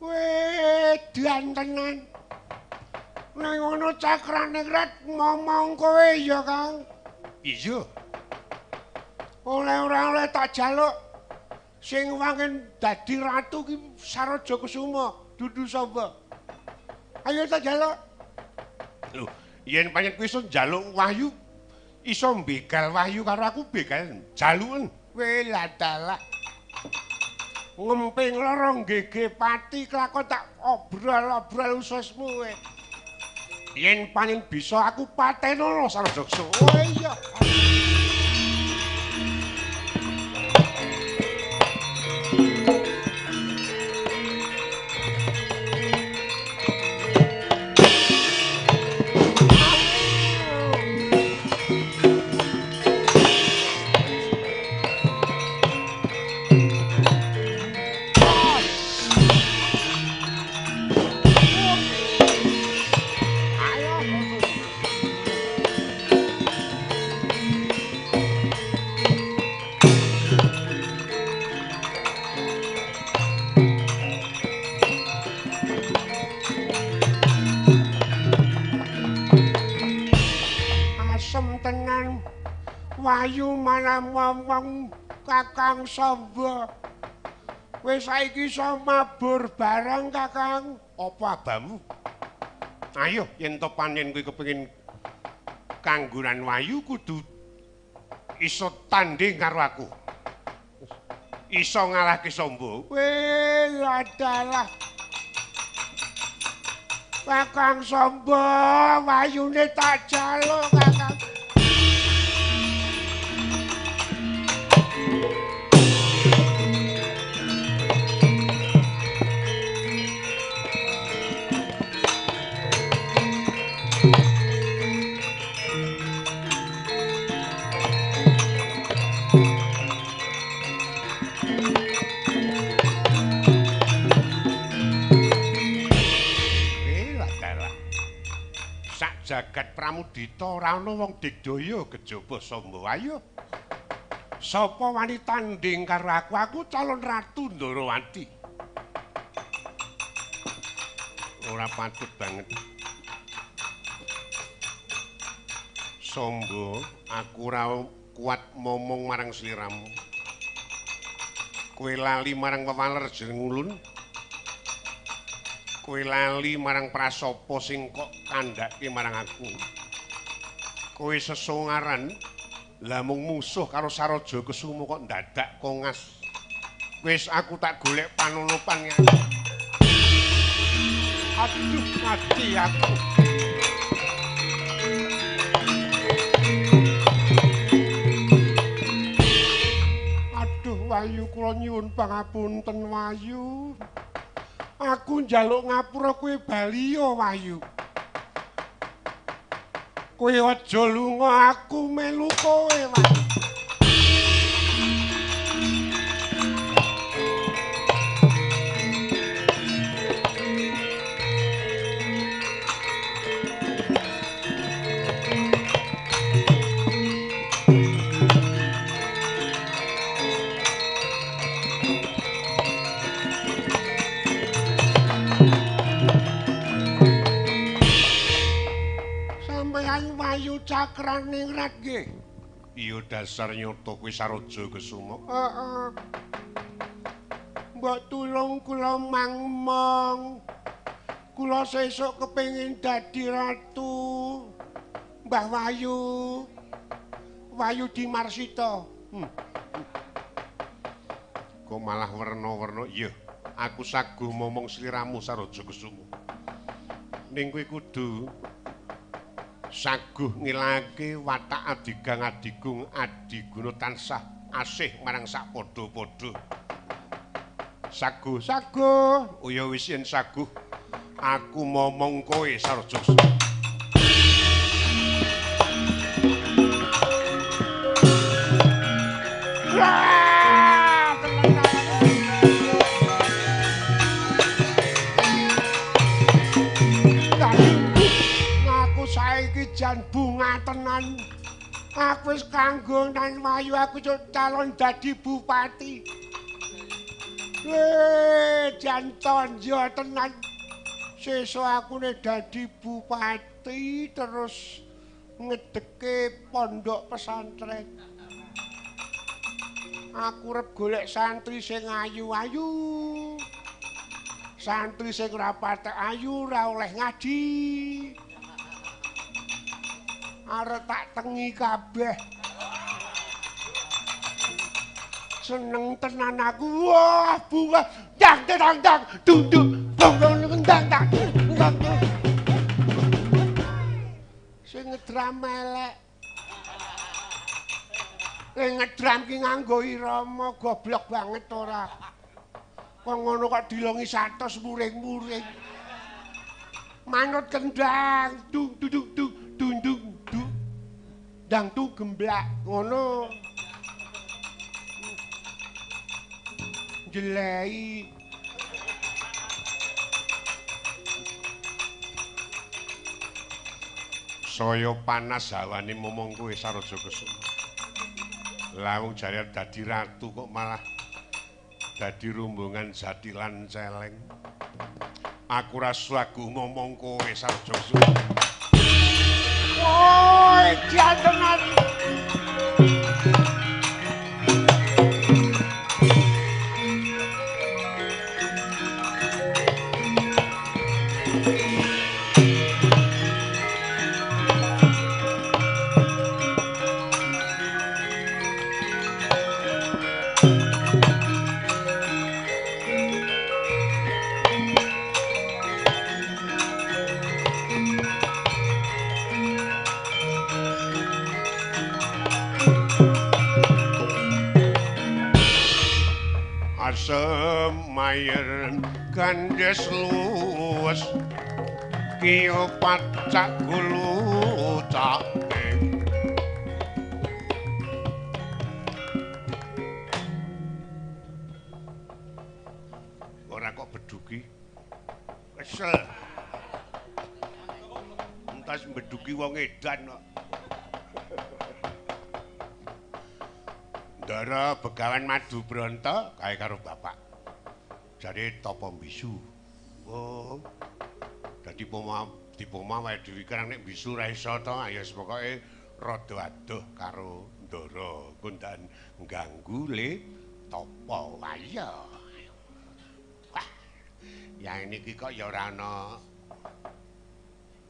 Wedan tenan. Nang ngono Cakraningrat momong kowe ya, Kang. Iya. Oleh ora oleh tak jaluk. Sing wangin dadi ratu ki Saroja Kesuma, dudu Samba. Ayo tak jaluk. Lho, yen pancen kowe iso njaluk wahyu, iso mbegal wahyu karo aku begal jaluken. Weladalah. Ngemping lara nggege pati kelakon tak obrol-obrol ususmu kowe. Yen pancen bisa aku patenono Saroja Kesuma. Oh iya. Wahyu malah ngomong Kakang Samba. Wis saiki iso mabur barang Kakang. Apa abamu? Ayo yen to pancen kowe kepengin kanggonan wahyu kudu iso tanding karo aku. Iso ngalahke Samba. Weladalah. Kakang Samba, wahyune tak jaluk Kakang. Jagat Pramudita ora ana wong digdaya kejaba Samba. Ayo. Sapa wani tanding karo aku? Aku calon ratu Ndorowati. Ora patut banget. Samba, aku ora kuat momong marang sliramu. Kowe lali marang wewaler jeneng ulun. Kowe lali marang prasapa sing kok kandhake marang aku. Kowe sesongaran lah mung musuh karo Saroja Kesuma kok ndadak kongas. Wis aku tak golek panunupan. Aduh mati aku. Aduh Wayu, kula nyuwun pangapunten Wayu. Aku njaluk ngapura kowe bali ya Wayu. Kowe aja lunga, aku melu kowe Wayu. Cakraningrat nggih. Iya dasar nyata kuwi Saroja Kesuma. Heeh. Mbok tulung kula mangmong. Kula sesuk kepengin dadi ratu. Mbah Wayu. Wayu Dimarsita. Kok malah werna-werna? Iya, aku saguh momong sliramu Saroja Kesuma. Ning kowe kudu saguh ngilangake watak adigang adigung adiguna tansah asih marang sak padha-padha. Saguh, saguh. Oh ya wis yen saguh aku momong kowe Saroja. Jan bunga tenan. Aku wis kanggo nang Wayu, aku calon dadi bupati. Jan tonjo tenan. Sesuk aku nek dadi bupati terus ngedeke pondok pesantren. Aku arep golek santri sing ayu-ayu. Santri sing ora patek ayu ora oleh ngaji. Arep tak tengi kabeh. Seneng tenan aku. Wah, bunga. Dang dang dang dunduk. Dong dong dang dang. Sing ngedram elek. Sing ngedram ki nganggo irama goblok banget ora. Wong ngono kok dilongi 100 muring-muring. Manut kendang dung dung dung dundung. Dang tu gemblak ngono. Jelei. Saya panas hawane momong kowe Saroja Kesuma. Lah wong jare dadi ratu kok malah dadi rombongan jatilan celeng. Aku ra saguh momong kowe Saroja Kesuma. Woi, jangan. Semayer gandes luwes kiyo pacak gulu cake. Ora kok bedugi. Kesel. Tas mbeduki wong edan kok. Ndara Begawan Madu Bronto kae karo bapak. Jare tapa bisu. Oh. Dadi poma dipoma wae dhewe karang nek bisu ra iso to, ya wis pokoke rada adoh karo Ndara kondan ngganggu le tapa waya. Wah. Ya niki kok ya ora ana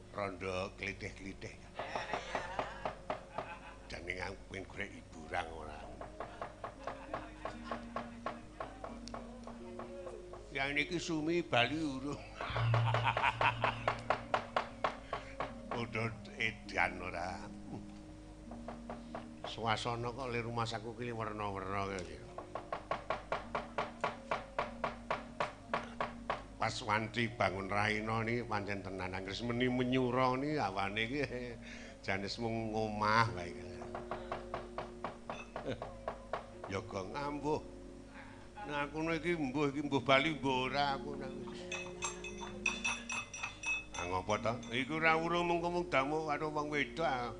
rondo klithih-klithih. Jane aku golek hiburan ora. Yang niki sumi bali urung. Udah edan ora. Suasana kok le rumahku ki werna-werna kaya. Pas wanci bangun raina niki pancen tenan anggere meni menyura niki awane iki jane mung ngomah wae. Ya gong ambuh. Nah aku iki mbuh bali mbuh ora aku nang. Ah ngopo to? Iku ora urung mung damu karo wong wedok.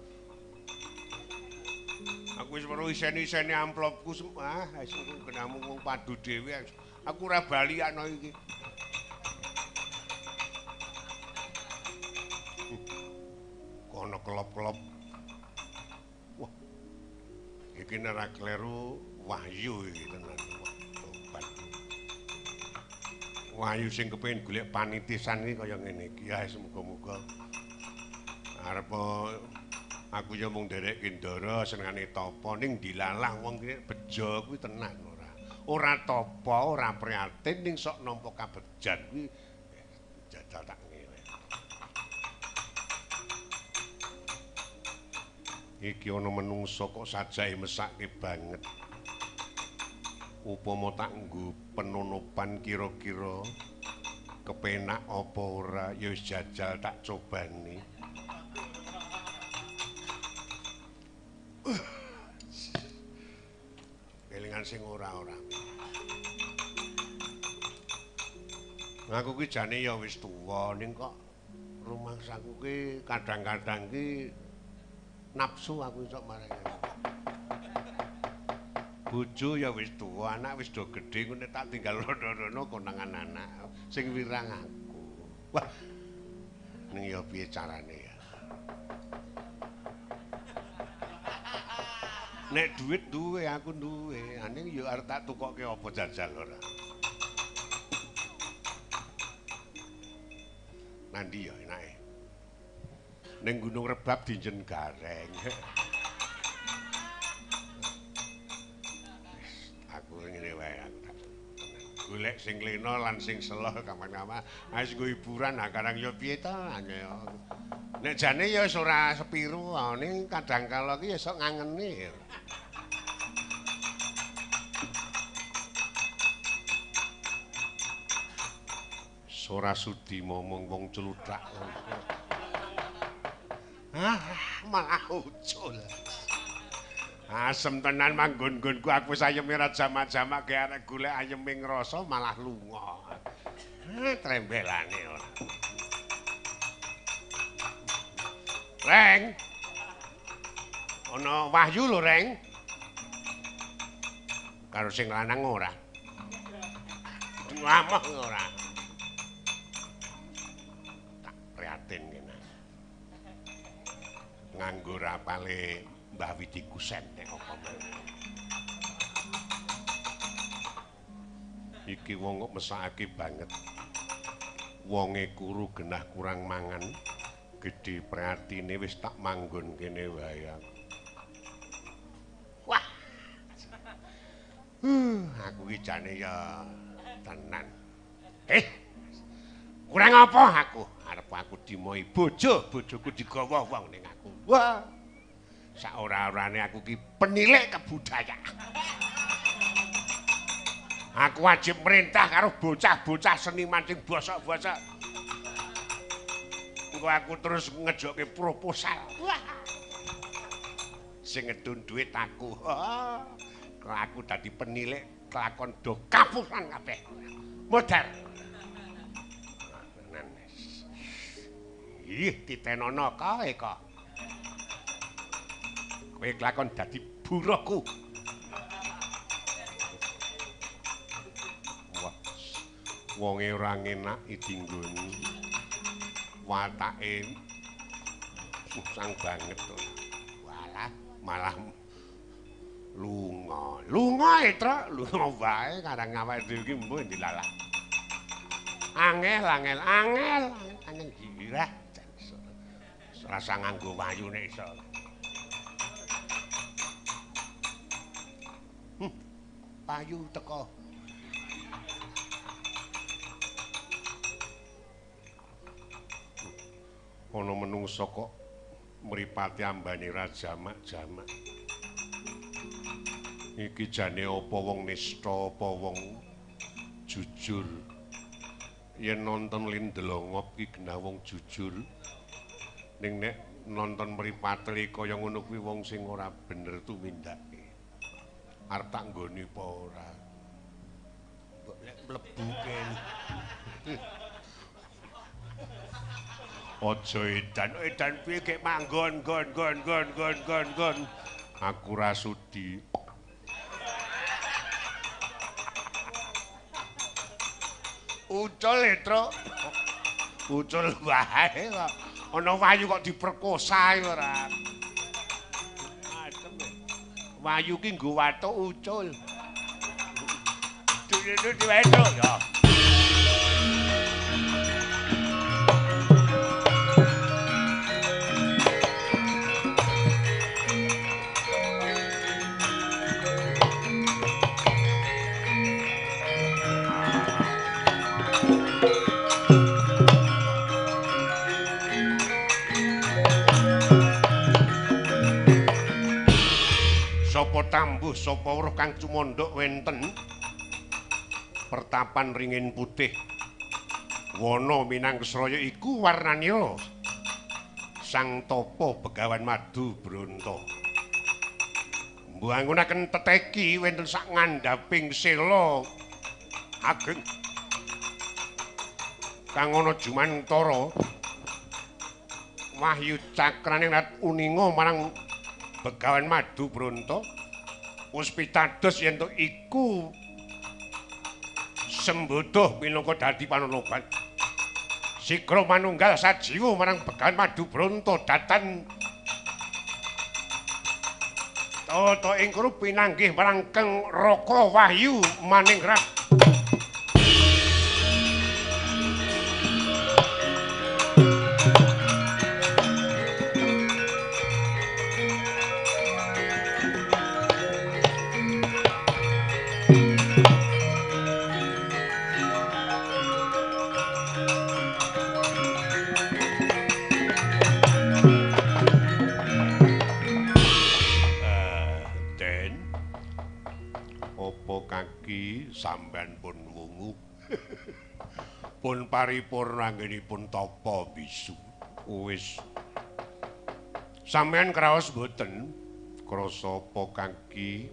Aku wis weruh isen-isene amplopku, ah wis kenamu mung padu dhewe. Aku ora bali ana iki. Kono kelop-kelop. Wah. Iki nek ora kleru Wahyu iki tenan. Wahyu sing kepengin golek panitisan iki kaya ngene iki. Ya muga-muga arep aku ya mung nderekke Ndara senengane tapa ning dilalah wong ki bejo kuwi tenan ora. Ora tapa, ora prihatin ning sok nampa kabejan kuwi jajal tak ngene. Iki ana menungsa kok sajake mesake banget. Upama tak nggo penunupan kira-kira kepenak apa ora ya wis jajal tak cobani. Kelingan sing ora-ora. Aku ki jane ya wis tuwa ning kok rumangsaku ki kadang-kadang ki nafsu aku iso marang. Bojo ya wis tuwa, anak wis do gedhe, ngene tak tinggal rono-rono konangan anak sing wirang aku. Wah. Ning ya piye carane ya? Nek duit duwe aku duwe, ning ya arep tak tukokke apa jajal ora. Nandi ya enake. Ning Gunung Rebab dinjen gareng. Ngene wae aku tak golek sing lena lan sing seloh kapan-kapan wis nggo hiburan ha karang ya piye ta nek jane ya wis ora sepiru ning kadang kala ki ya sok ngangeni. Ora sudi momong wong cluthak. Ah malah ucul. Asem tenan manggon-nggonku aku wis ayeme ra jamak-jamak ge arek golek ayeme ngrasa malah lunga. Trembelane ora. Reng. Ana Wahyu lho, Reng. Karo sing lanang ora. Ngameh ora. Tak prihatin kene. Nganggo rapale Mbah Widi Kusen nek apa meneh. Iki wong kok mesakake banget. Wonge kuru genah kurang mangan. Gedhe prihatine wis tak manggon kene wae aku. Wah. Aku iki jane ya tenan. Kurang apa aku? Arep aku dimoi bojo, bojoku digawa wong ning aku. Wah. Saora-orane aku ki penilik kebudayaan. Aku wajib merintah karo bocah-bocah seniman sing bosok-bosok. Engko aku terus ngejokke proposal. Wah. Sing ngedun duit aku. Kok aku dadi penilik kelakon do kapusan kabeh. Modar. Ih, titenono kae kok. Kowe kelakon dadi buruhku. Wah, wonge ora ngenaki dinggoni. Watake usang banget to. Walah, malah lunga. Lunga e, Truk, lunga wae karang awake dhewe iki mbuh dilalah. Angel, angel, angel, angel gila. Rasa nganggo wayu nek iso. Payu teko. Ana menungsa kok mripate ambane ra jamak-jamak. Iki jane apa wong nista apa wong jujur. Yen nonton Lindelongop iki genah wong jujur. Ning nek nonton mripate kaya ngono kuwi wong sing ora bener tumindake. Arep tak nggoni apa ora? Mbok lek mlebu kene. Aja edan, edan piye gek manggon gon gon gon gon gon gon. Aku ra sudi. Ucul e, Truk. Ucul wae kok. Ana wayu kok diperkosa ora. Adem. Wayu ki nggo watuk ucul. Dulu diwetuk ya. Sapa tambuh sapa weruh kang cumandhak wenten pertapan ringin putih wana minangkasraya iku warnanira Sang Tapa Begawan Madu Bronto mbangunaken teteki wenten sak ngandhaping sela ageng kang ana jumantara wahyu cakraning rat uninga marang Begawan Madu Bronto wis pitados yen to iku sembodoh minangka dadi panonoban sigra manunggal sajiwa marang Begawan Madu Bronto datan tata ing kono pinanggih marang Kang Raka Wahyu Maningrat. Sampeyan pun wungu pun paripurna anggenipun tapa bisu wis sampeyan kraos mboten krasa apa kaki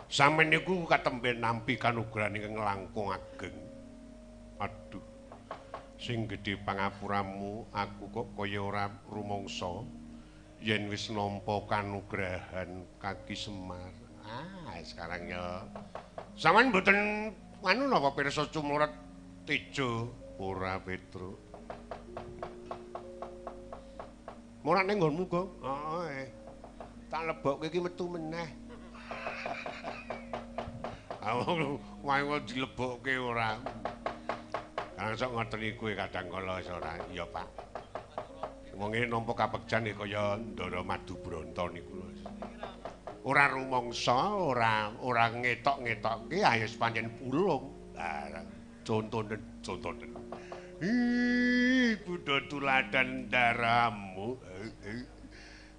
sampeyan niku katemben nampi kanugrahan ingkang langkung ageng. Aduh sing gedhe pangapuramu aku kok kaya ora rumangsa yen wis nampa kanugrahan kaki Semar. Ah sekarang ya sampeyan mboten anu napa pirsa cumurat tejo ora Petruk. Ora ning nggonmu, Gong. Heeh. Tak lebokke iki metu meneh. Aku wae kok dilebokke ora. Kadang sok ngoten niku kadang kala wis ora. Iya, Pak. Wong e nampa kapekjan kaya Ndara Madu Bronto niku lho. Ora rumangsa, ora ngetok-ngetokke, ayo pancen pulung. Lah, contonen, contonen. Ih, budha tuladan daramu.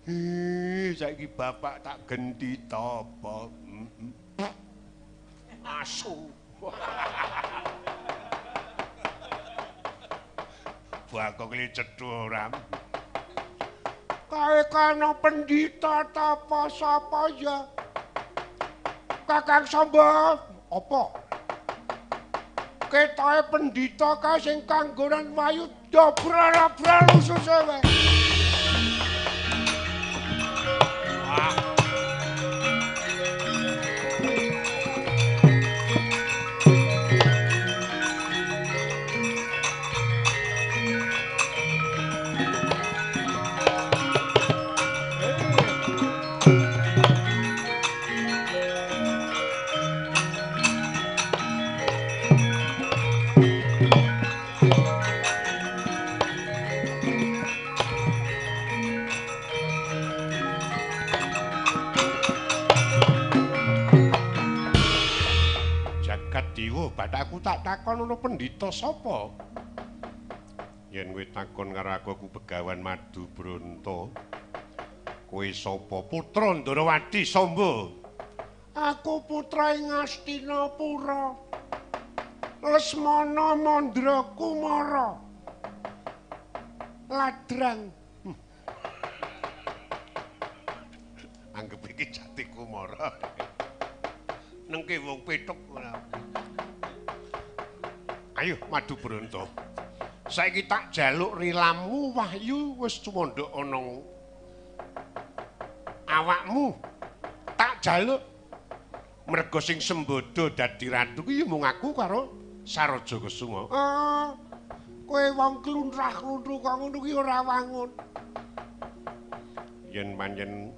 Ih, saiki bapak tak genti tapa. Asu. Bakok li cethu ora. Kae kana pendhita tapa sapa ya? Kakang Samba, apa? Ketoke pendhita kae sing kanggonan wahyu dobral-dobral ususe wae. Wah. Aku tak takon ana pendhita sapa? Yen kowe takon karo aku, aku Begawan Madu Bronto. Kowe sapa? Putra Ndarawadi Samba. Aku putra ing Astinapura. Lesmana Mandra Kumara. Ladrang. Anggep iki jati Kumara. Nengke wong petuk ora. Ayo Madu Bronto. Saiki tak jaluk rilamu wahyu wis cumandhak ana awakmu. Tak jaluk merga sing sembodo dadi ratu ki ya mung aku karo Saraja Kesuma. Ah, kowe wong kluntrah-kluntru kok ngono ki ora wangun. Yen pancen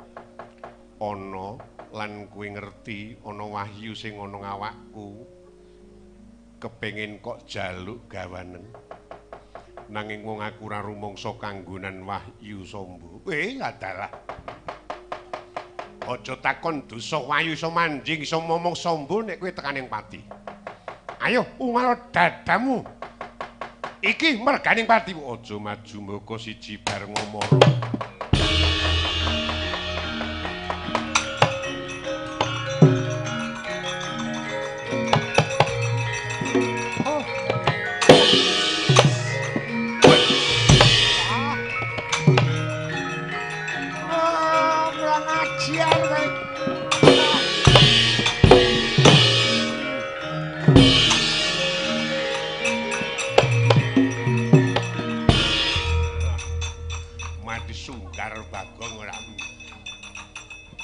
ana lan kowe ngerti ana wahyu sing ana awakku, kepengin kok jaluk gawanen. Nanging wong aku ora rumangsa kanggonan wahyu Samba. Adalah. Aja takon dosa wahyu iso manjing iso momong Samba nek kowe tekaning pati. Ayo ungal dadamu. Iki merganing pati. Aja maju mbaka siji bareng ngomoro.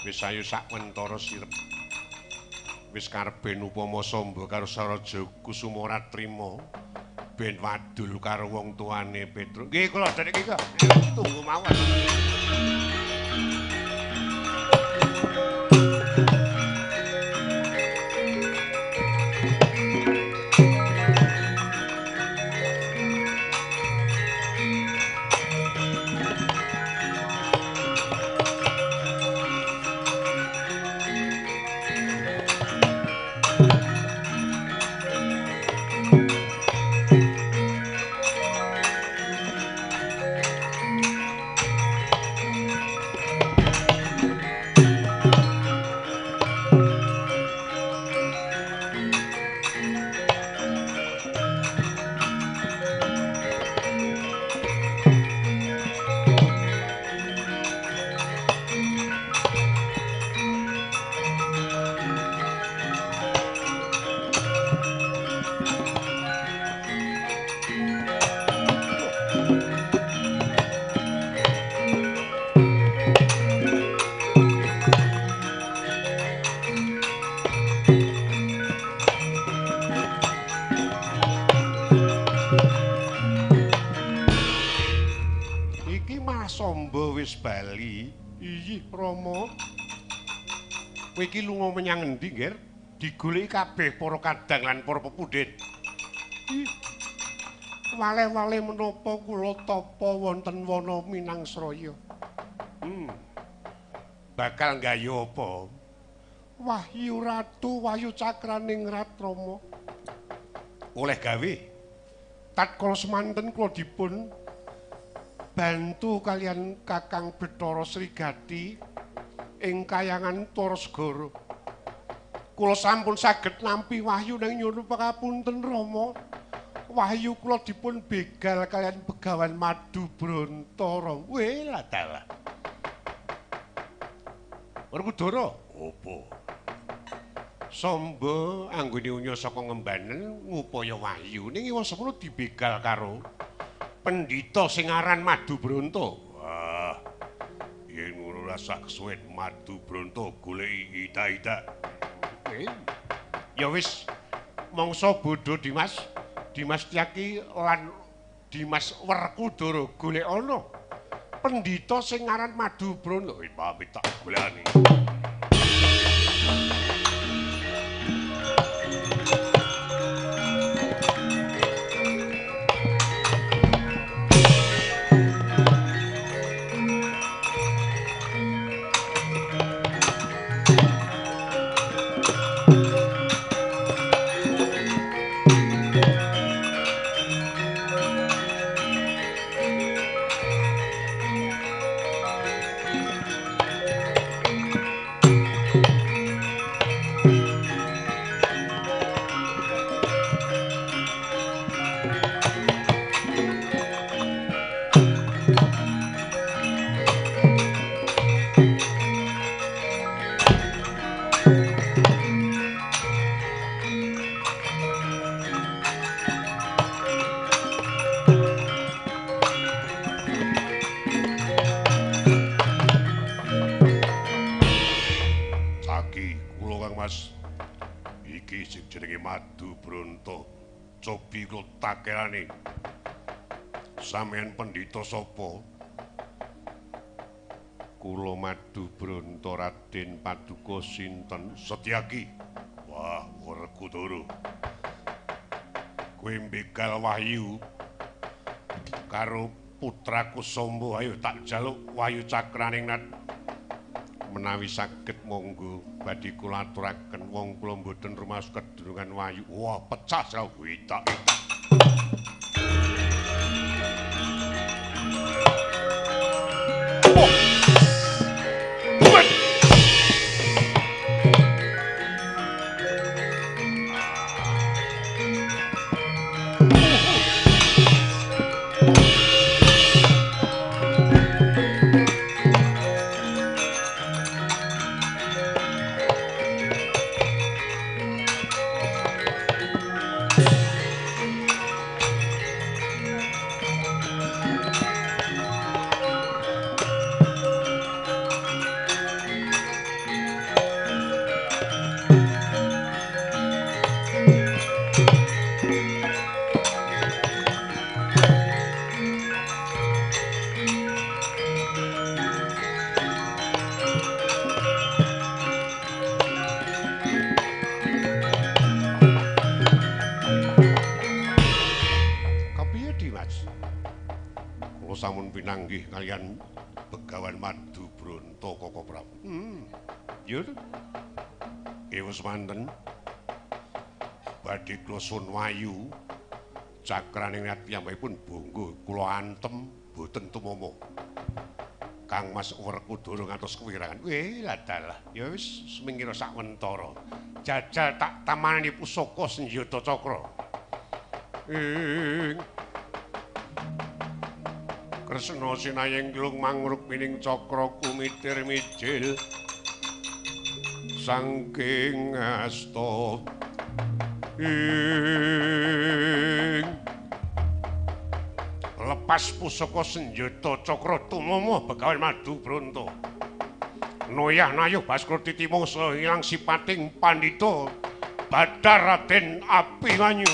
Wis ayo sak mentara sirep. Wis karepe upama Samba karo Saraja Kusuma ora trima ben wadul karo wong tuane Petruk. Nggih kula derek iki tunggu mawon. Wis bali. Iyih Rama. Kowe iki lunga menyang endi, Ngger? Digoleki kabeh para kadang lan para pepundhen. Waleh-waleh menapa kula tapa wonten wana Minangsraya. Bakal nggayu apa? Wahyu Ratu Wahyu Cakraning Rama. Oleh gawe. Tatkala semanten kula dipun bantu kalian Kakang Bathara Srigati ing kayangan Tarasgara. Kula sampun saged nampi wahyu ning nyuwun pangapunten Rama. Wahyu kula dipun begal kalian Begawan Madu Bronto. Weh dalah. Werkudara, opo? Samba anggone unya saka ngembanen ngupaya wahyu ning iwa semono dibegal karo pendhita sing aran Madubronto. Wah, yen ngono rasa kesuwen Madubronto goleki ida-ida. Ya wis mangsa bodho Dimas, Dimas Tyaki lan Dimas Werkudara golek ana pendhita sing aran Madubronto. Pamit tak golekane. Cobi kula takelane. Sampeyan pendhita sapa? Kula Madubronto Raden Paduka sinten? Setyaki. Wah, Werkudara. Kowe mbegal wahyu karo putraku Samba, ayo tak jaluk wahyu cakraning nat. Menawi saged monggo badhe kula aturaken, wong kula mboten rumaos kedurungan wahyu. Wah, pecah srawuh tak. Sampun pinanggih kalian Begawan Madubronto Koko Prabu. Ya. Ewa semanten badhe kula sun wayu cakraning niat piyambakipun bonggo kula antem boten tumomo. Kang Mas Werkudara ngantos kewirangan. Weh, ladalah. Ya wis semingira sawentara. Jajal tak tamanani pusaka senjata cakra. Ing Kresna sinayeng glung mangrukmining cakra kumitir mijil saking asta ing lepas pusaka senjata cakra tumomo Begawan Madubronto. Noyah nayuh Baskara titimo ilang sipating pandhita Badar Raden Abimanyu.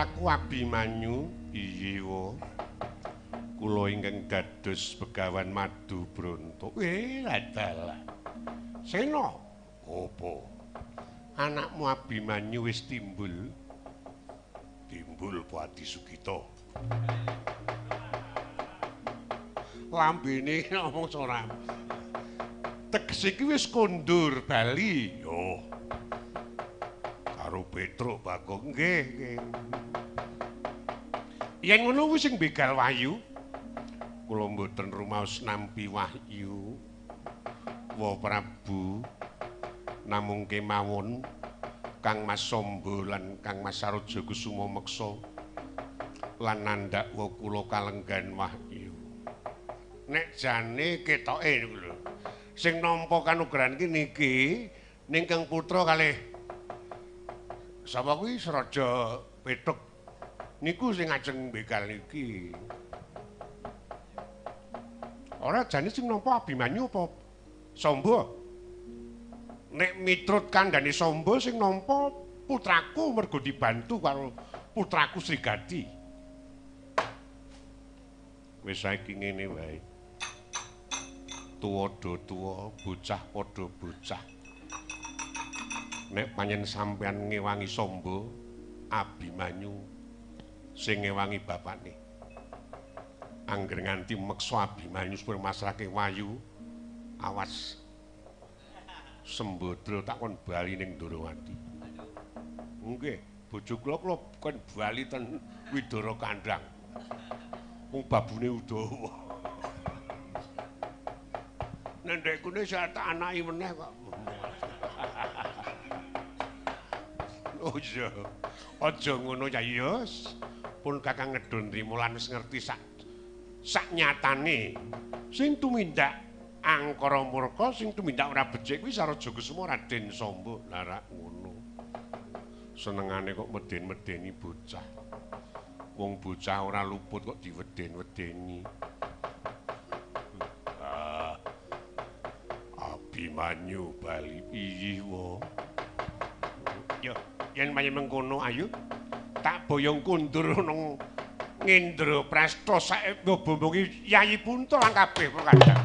putraku Abimanyu? Iya wa. Kula ingkang dados Begawan Madu Bronto. Dalah. Sena, apa? Anakmu Abimanyu wis timbul. Timbul apa Adi Sugita? Lambene ngomong ora. Tegese iki wis kondur bali. Yo. Karo Petruk Bagong nggih, nggih. Yen ngono kuwi sing begal wahyu. Kula mboten rumaos nampi wahyu. Wa Prabu, namung kemawon Kang Mas Samba lan Kang Mas Saroja Kusuma meksa lan nandhak wa kula kalenggan wahyu. Nek jane ketoke niku lho. Sing nampa kanugrahan ki niki ning Kang Putra kalih sapa kuwi Sraja Petruk niku sing ajeng begal niki. Ora jane sing nampa Abimanyu apa Samba? Nek miturut kandhane Samba sing nampa putraku mergo dibantu karo putraku Srigati. Wis saiki ngene wae. Tuwa do tuwa, bocah padha bocah. Nek panjen sampean ngewangi Samba, Abimanyu sing ngewangi bapakne. Angger nganti meksa Abimanyu supaya masrahke Wayu, awas Sembadra tak kon bali ning Ndorowati. Nggih, bojo kula kula kon bali ten Widara Kandhang. Wong babune Udawa. Nendhek kene saya tak anaki meneh kok. Oh iya. Aja ngono ya Yos. Pun Kakang ngedon trimo lan wis ngerti sak nyatane. Sing tumindak angkara murka, sing tumindak ora becik kuwi Saraja Kusuma Raden Samba. Lah rak ngono. Senengane kok meden-medeni bocah. Wong bocah ora luput kok diweden-wedeni. Ah. Abimanyu bali piye wa? Yo, yen pancen mengkono ayo tak boyong kundur nang Ngendraprasta sak bombongi Yayi Punta lan kabeh kadang.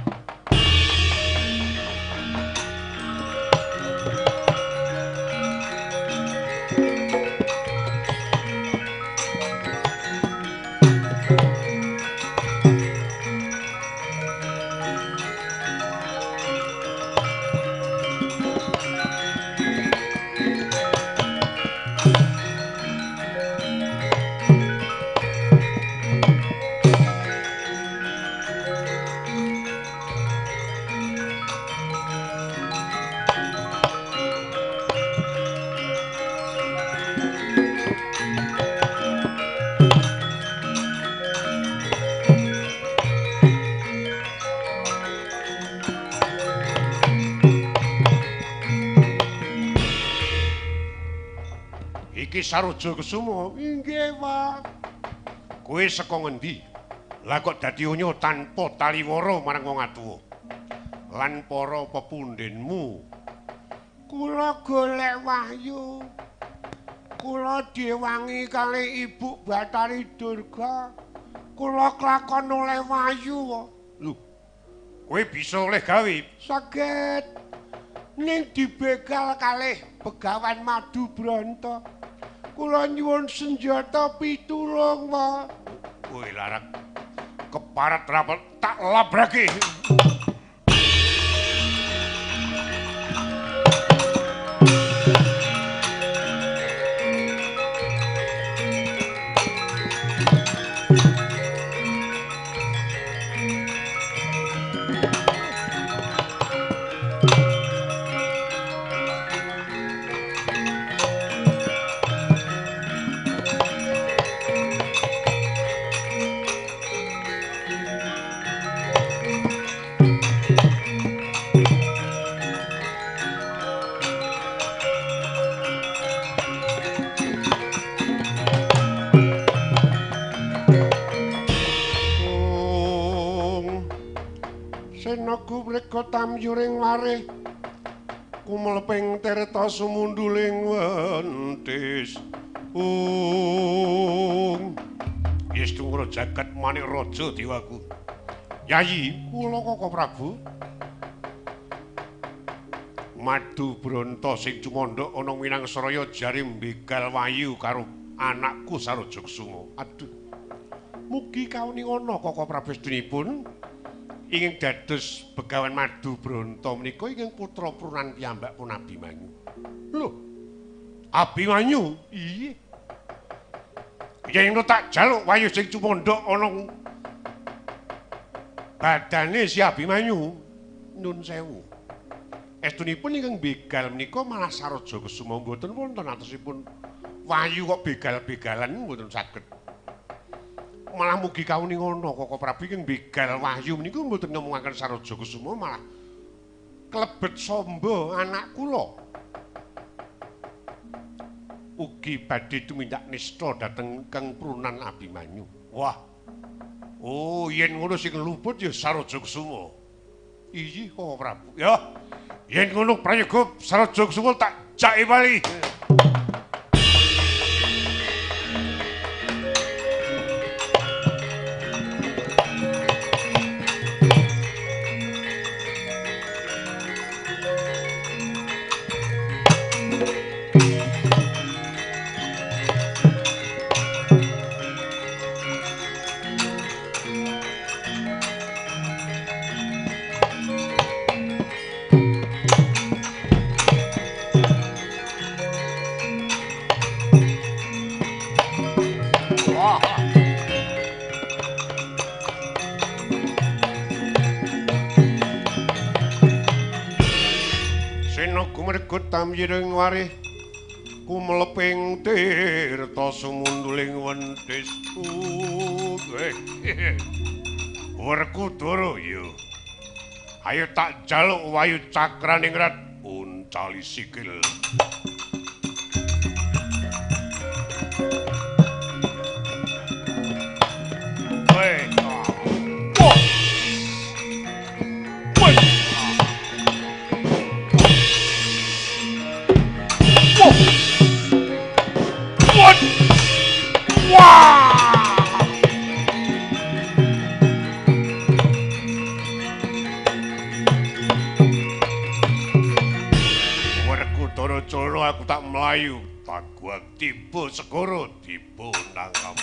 Iki Saroja Kusuma. Inggih, Pak. Kowe saka ngendi? Lah kok dadi unyu tanpa taliwara marang wong atuwa? Lan para pepundhenmu? Kula golek wahyu. Kula diwangi kalih Ibu Bathari Durga. Kula klakon oleh wahyu. Lho. Kowe bisa oleh gawe? Saged. Ning dibegal kalih Begawan Madu Bronto. Kula nyuwun senjata pitulung, Pak. Kowe larak keparat rapet tak labrake. Tamyuring warih kumeleping tirta sumunduling wentis. Ung. Yes tungro jagat manik raja dewaku. Yayi, kula Koko Prabu. Madu Bronto sing cumandhak ana Minangsaraya jare mbegal Wayu karo anakku Sarojok Suma. Aduh. Mugi kauning ana Koko Prabu sedunipun ingkang dados begawan Madu Bronto menika ingkang putra prunan piyambak pun Abimanyu. Lho. Abimanyu? Iya. Yen ngono tak jaluk Wayu sing cumandhak ana badane si Abimanyu. Nun sewu. Estunipun ingkang begal menika malah Saroja Kesuma mboten wonten atosipun Wayu kok begal-begalan mboten saged. Malah mugi kauning ana Koko Prabu ingkang begal Wayu menika mboten ngomongaken Saroja Kesuma malah klebet sombo anak kula. Ugi badhe tumindak nista dhateng Kang Prunan Abimanyu. Wah. Oh, yen ngono sing luput ya Saroja Kesuma. Iya Koko Prabu. Ya. Yen ngono prayoga Saroja Kesuma tak jake bali. Tamyiring warih kumeleping tirta sumunduling wentis. Werkudara ya. Ayo tak jaluk Wayu Cakraningrat uncali sikil. Aku tak mlayu, taguang tiba segara tiba nangkap.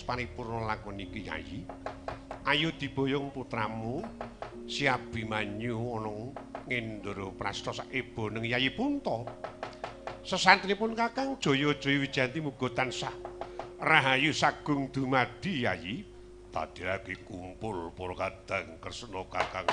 Paripurna lakon iki Yayi. Ayo diboyong putramu si Abimanyu ana Ngendraprasta saebo ning Yayi Punta. Sesantrinipun Kakang Jaya Jaya Wijanti muga tansah rahayu sagung dumadi Yayi. Tadi lagi kumpul para kadang Kresna Kakang.